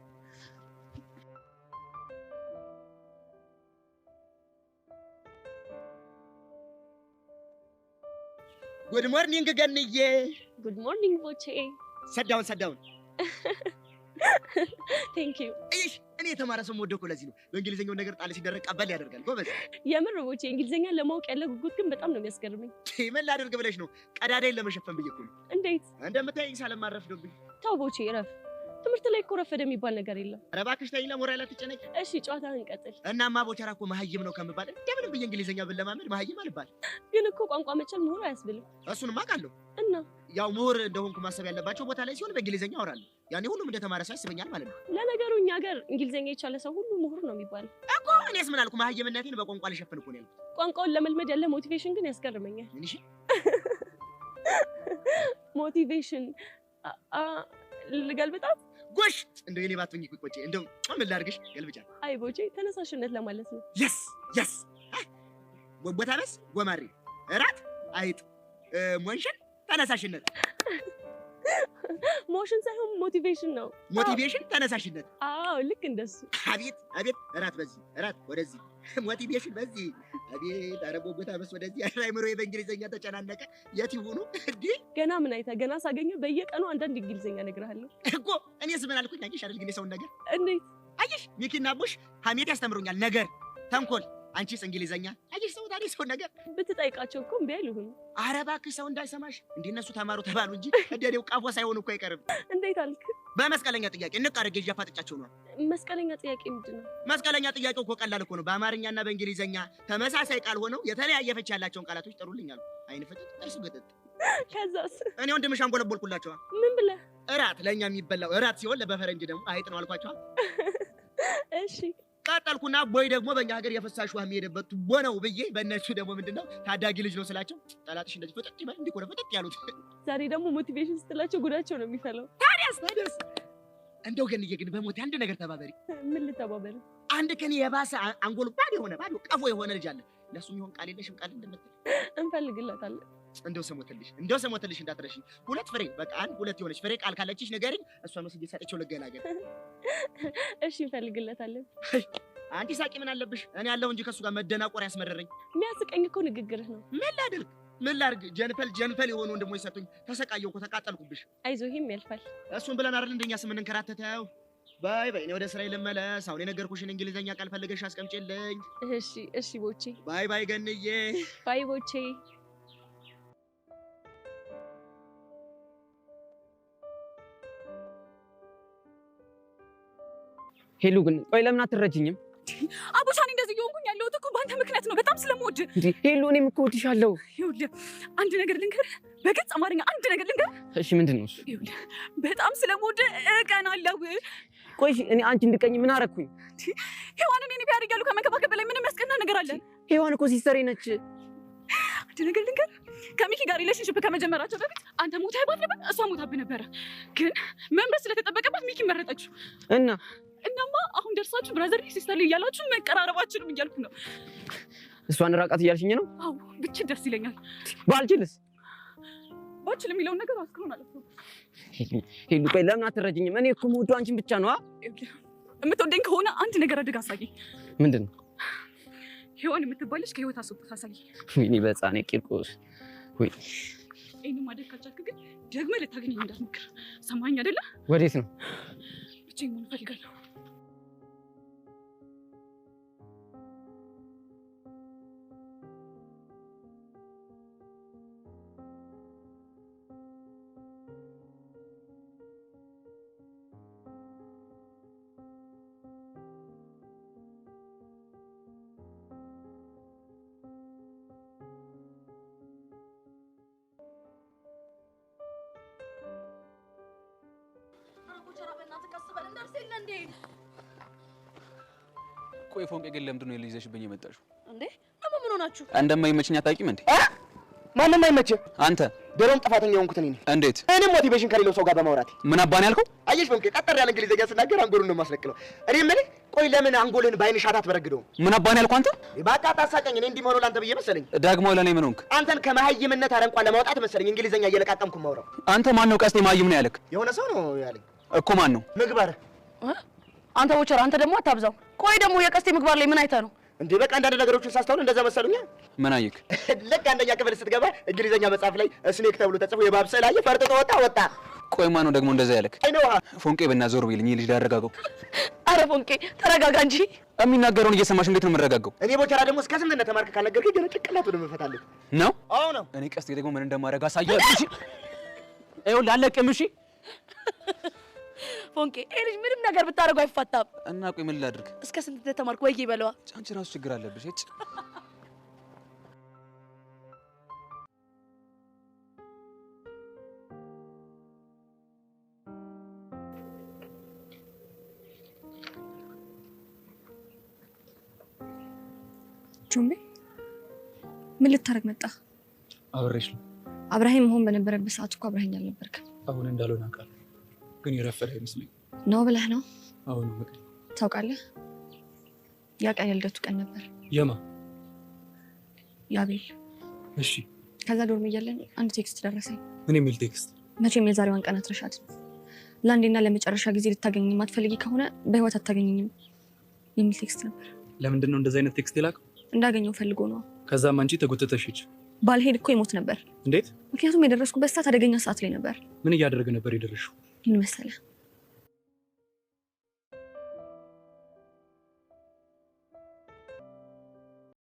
G: Good morning ገንዬ።
H: Good morning ቦቼ።
G: Sit down, sit down።
H: Thank you።
G: እይሽ እኔ የተማረ ሰው የምወደው እኮ ለዚህ ነው። በእንግሊዝኛው ነገር ጣል ሲደረግ ቀበል ያደርጋል። ጎበዝ።
H: የምር ቦቼ፣ እንግሊዝኛ ለማወቅ ያለ ጉጉት ግን በጣም ነው የሚያስገርመኝ።
G: ምን ላደርግ ብለሽ ነው? ቀዳዳይን ለመሸፈን ብዬ እኮ ነው።
H: እንዴት?
G: እንደምታየኝ ሳለማረፍዶብኝ።
H: ተው ቦቼ እረፍ። ትምህርት ላይ እኮ ረፈደ የሚባል ነገር የለም።
G: ኧረ እባክሽ ተይኝ፣ ለሞራል አትጨነቂ።
H: እሺ ጨዋታህን ቀጥል።
G: እናማ ቦቸራ እኮ መሀይም ነው ከምባል እንደምንም ብዬ እንግሊዝኛ ብለማመድ መሀይም አልባል።
H: ግን እኮ ቋንቋ መቻል ምሁር አያስብልም።
G: እሱንማ አውቃለሁ።
H: እና
G: ያው ምሁር እንደሆንኩ ማሰብ ያለባቸው ቦታ ላይ ሲሆን በእንግሊዝኛ አወራለሁ። ያኔ ሁሉም እንደተማረ ሰው ያስበኛል ማለት ነው።
H: ለነገሩ እኛ ሀገር እንግሊዝኛ የቻለ ሰው ሁሉ ምሁር ነው የሚባለው
G: እኮ። እኔስ ምን አልኩ? መሀይምነቴን በቋንቋ ልሸፍን እኮ ነው ያልኩት።
H: ቋንቋውን ለመልመድ ያለ motivation ግን ያስገርመኛል።
G: ምን? እሺ
H: Motivation ልገልብጣት?
G: ጎሽ እንደው የኔ ባትሆኚ ቆጭ እንደው ምን ላድርግሽ? ገልብጫት።
H: አይ ቦቼ ተነሳሽነት ለማለት ነው።
G: Yes, yes። ቦታ በስ ጎማሬ፣ እራት አይጥ፣ motion ተነሳሽነት።
H: Motion ሳይሆን motivation ነው።
G: Motivation ተነሳሽነት።
H: አዎ ልክ እንደሱ።
G: አቤት አቤት፣ እራት በዚህ እራት ወደዚህ፣ motivation በዚህ። አቤት ኧረ ቦታ በስ ወደዚህ። ኧረ አይምሮዬ በእንግሊዝኛ ተጨናነቀ። የት ይሁኑ እንዴ?
H: ገና ምን አይተህ ገና ሳገኘህ በየቀኑ አንዳንድ እንግሊዝኛ እነግርሃለሁ
G: እኮ። እኔስ ምን አልኩኝ? አየሽ አይደል ግን የሰውን ነገር
H: እንዴት?
G: አየሽ ሚኪና ቡሽ ሀሜት ያስተምሩኛል፣ ነገር ተንኮል። አንቺስ እንግሊዘኛ። አየሽ ሰው ታዲያ ሰው ነገር
H: ብትጠይቃቸው እኮ እምቢ አይሉህም።
G: ኧረ እባክሽ ሰው እንዳይሰማሽ። እንደ እነሱ ተማሩ ተባሉ እንጂ እንደኔው ቀፎ ሳይሆኑ እኮ አይቀርም።
H: እንዴት አልክ?
G: በመስቀለኛ ጥያቄ እንቅ አድርጌ እያፋጠጫቸው ነው።
H: መስቀለኛ ጥያቄ ምንድን ነው?
G: መስቀለኛ ጥያቄው እኮ ቀላል እኮ ነው። በአማርኛና በእንግሊዘኛ ተመሳሳይ ቃል ሆነው የተለያየ ፍቺ ያላቸውን ቃላቶች ጥሩልኝ አሉ። አይን ፍጥጥ ጥርስ ግጥጥ።
H: ከዛስ?
G: እኔ ወንድምሽ አንጎለቦልኩላቸዋ።
H: ምን ብለህ?
G: እራት ለእኛ የሚበላው እራት ሲሆን በፈረንጅ ደግሞ አይጥ ነው አልኳቸዋ።
H: እሺ
G: ቀጠልኩና ቦይ ደግሞ በእኛ ሀገር የፈሳሽ ውሃ የሚሄድበት ቱቦ ነው ብዬ በእነሱ ደግሞ ምንድነው ታዳጊ ልጅ ነው ስላቸው ጠላትሽ እንደዚህ ፍጥጥ ይበል እንዲህ እኮ ነው ፍጥጥ ያሉት።
H: ዛሬ ደግሞ motivation ስትላቸው ጉዳቸው ነው የሚፈላው።
G: ታዲያስ ታዲያስ እንደው ገንዬ ግን በሞቴ አንድ ነገር ተባበሪ።
H: ምን ልተባበር?
G: አንድ ከኔ የባሰ አንጎል ባዶ የሆነ ባዶ ቀፎ የሆነ ልጅ አለ። ለሱም ይሆን ቃል የለሽም ቃል እንደምትል
H: እንፈልግለታለን።
G: እንደው ስሞትልሽ እንደው ስሞትልሽ እንዳትረሺኝ። ሁለት ፍሬ በቃ አንድ ሁለት የሆነች ፍሬ ቃል ካለችሽ ንገሪኝ። እሷን ወስጄ ሰጥቼው ልገላገል።
H: እሺ እንፈልግለታለን።
G: አንቺ ሳቂ ምን አለብሽ? እኔ ያለሁ እንጂ ከሱ ጋር መደናቆር ያስመረረኝ።
H: የሚያስቀኝ እኮ ንግግርህ ነው።
G: ምን ላድርግ ምን ላድርግ? ጀንፈል ጀንፈል የሆኑ ወንድሞች ሰጡኝ። ተሰቃየሁ እኮ ተቃጠልኩብሽ።
H: አይዞህ ይሄም ያልፋል።
G: እሱን ብለን አይደል እንደኛ ስምንንከራተተው። Bye bye፣ እኔ ወደ ስራዬ ልመለስ። አሁን የነገርኩሽን እንግሊዘኛ ቃል ፈልገሽ አስቀምጪልኝ።
H: እሺ እሺ ቦቼ።
G: Bye bye ገንዬ።
H: Bye ቦቼ።
L: ሄሉ ግን ቆይ ለምን አትረጅኝም?
B: አቦሻኔ እንደዚህ እየሆንኩኝ ያለሁት እኮ በአንተ ምክንያት ነው። በጣም ስለምወድ።
L: እንዴ ሄሉ እኔም እኮ እወድሻለሁ።
B: ይኸውልህ አንድ ነገር ልንገርህ፣ በግልጽ አማርኛ አንድ ነገር ልንገርህ።
L: እሺ ምንድን ነው እሱ?
B: ይኸውልህ በጣም ስለምወድ እቀናለሁ።
L: ቆይ እኔ አንቺ እንድቀኝ ምን አደረኩኝ?
B: ሔዋንን እኔ ቢያደርግ ያሉ ከመንከባከብ በላይ ምንም የሚያስቀና ነገር አለ?
L: ሔዋን እኮ sister ኤ ነች።
B: አንድ ነገር ልንገርህ፣ ከሚኪ ጋር relationship ከመጀመራቸው በፊት አንተ ሞተህባት ነበር፣ እሷ ሞታብህ ነበረ። ግን መምረጥ ስለተጠበቀባት ሚኪ መረጠችው።
L: እና
B: እናማ አሁን ደርሳችሁ brother sister እያላችሁ መቀራረባችሁንም እያልኩ ነው።
L: እሷን ራቃት እያልሽኝ ነው?
B: አዎ ብችል ደስ ይለኛል።
L: ባልችልስ?
B: ባልችል የሚለውን ነገር እስካሁን አላሰብኩም።
L: ሄሉ ቆይ ለምን አትረጅኝም? እኔ እኮ የምወደው አንቺን ብቻ ነው።
B: የምትወደኝ ከሆነ አንድ ነገር አድርግ አሳየኝ።
L: ምንድን ነው?
B: ሔዋን የምትባል ልጅ ከህይወት አስወጥተህ አሳየኝ።
L: ወይኔ በሕፃኔ ቂርቆስ። ወይ
B: ይሄን ማድረግ ካልቻልክ ግን ደግመህ ልታገኘኝ እንዳትሞክር። ሰማኸኝ አይደለ?
L: ወዴት ነው?
B: ብቻዬን መሆን እፈልጋለሁ።
F: ቆይ ፎንቄ ግን ለምንድን ነው ይዘሽብኝ የመጣሽው?
C: እንዴ ደግሞ ምን ሆናችሁ?
F: እንደማይመችኝ አታውቂም እንዴ?
G: ማንም አይመችህ።
F: አንተ
G: ድሮም ጥፋተኛ የሆንኩት እኔ ነኝ።
F: እንዴት?
G: እኔም motivation ከሌለው ሰው ጋር በማውራቴ።
F: ምን አባን ያልከው?
G: አየሽ ፎንቄ፣ ጠጠር ያለ እንግሊዝኛ ስናገር አንጎሉን ነው የማስነቅለው። እኔ የምልህ ቆይ ለምን አንጎልህን በአይን ሻታ አትበረግደውም?
F: ምን አባን ያልከው አንተ?
G: በቃ አታሳቀኝ። እኔ እንዲህ መሆኑ ለአንተ ብዬ መሰለኝ።
F: ደግሞ ለእኔ ምን ሆንክ?
G: አንተን ከመሀይምነት አረንቋ ለማውጣት መሰለኝ እንግሊዝኛ እየለቃቀምኩ የማወራው።
F: አንተ ማን ነው ቀስቴ መሀይም ነው ያለክ?
G: የሆነ ሰው ነው ያለኝ
F: እኮ። ማን ነው?
G: ምግባር።
C: አንተ ቦቸራ፣ አንተ ደግሞ አታብዛው። ቆይ ደግሞ የቀስቴ ምግባር ላይ ምን አይተህ ነው
G: እንዴ? በቃ አንዳንድ ነገሮችን ሳስተውል እንደዛ መሰሉኛ።
F: ምን አየክ?
G: ልክ አንደኛ ክፍል ስትገባ እንግሊዘኛ መጽሐፍ ላይ snake ተብሎ ተጽፎ የእባብ ስዕል አየህ፣ ፈርጥጦ ወጣ ወጣ።
F: ቆይ ማን ነው ደግሞ እንደዛ ያለክ?
G: አይነው
F: ፎንቄ፣ በእናትህ ዞር በይልኝ፣ ልጅ ላረጋጋው።
C: አረ ፎንቄ ተረጋጋ እንጂ።
F: የሚናገረውን እየሰማሽ እንዴት ነው የምረጋጋው?
G: እኔ ቦቸራ ደግሞ እስከ ስንት እንደተማርክ ካልነገርከኝ ገና ጭንቅላቱን እመፈታለሁ
F: ነው።
G: አዎ ነው።
F: እኔ ቀስቴ ደግሞ ምን እንደማደርግ አሳያለሁ። እሺ ይኸውልህ፣ አለቅም። እሺ
C: ፎንቄ ይሄ ልጅ ምንም ነገር ብታደርገው አይፋታም።
F: እና ቆይ ምን ላድርግ?
C: እስከ ስንት እንደተማርክ ወይ በለዋ።
F: አንቺ ራሱ ችግር አለብሽ። እጭ
M: ጆምቤ ምን ልታደርግ መጣ?
O: አብሬሽ ነው።
M: አብረኸኝ መሆን በነበረበት ሰዓት እኮ አብረኸኝ አልነበርክም።
O: አሁን እንዳልሆነ አውቃለሁ፣ ግን የረፈደ አይመስለኝም።
M: ነው ብለህ ነው?
O: አሁን በቃ
M: ታውቃለህ፣ ያ ቀን የልደቱ ቀን ነበር።
O: የማ?
M: የአቤል።
O: እሺ።
M: ከዛ dorm እያለን አንድ text ደረሰኝ።
O: ምን የሚል text?
M: መቼም የዛሬዋን ቀን አትረሻትም። ለአንዴና ለመጨረሻ ጊዜ ልታገኘኝ የማትፈልጊ ከሆነ በህይወት አታገኘኝም የሚል text ነበር።
O: ለምንድን ነው እንደዚህ አይነት text የላከው?
M: እንዳገኘው ፈልጎ ነው።
O: ከዛም አንቺ ተጎትተሽ ሂጅ።
M: ባልሄድ እኮ ይሞት ነበር።
O: እንዴት?
M: ምክንያቱም የደረስኩበት ሰዓት አደገኛ ሰዓት ላይ ነበር።
O: ምን እያደረገ ነበር የደረስሽው?
M: ምን መሰለህ፣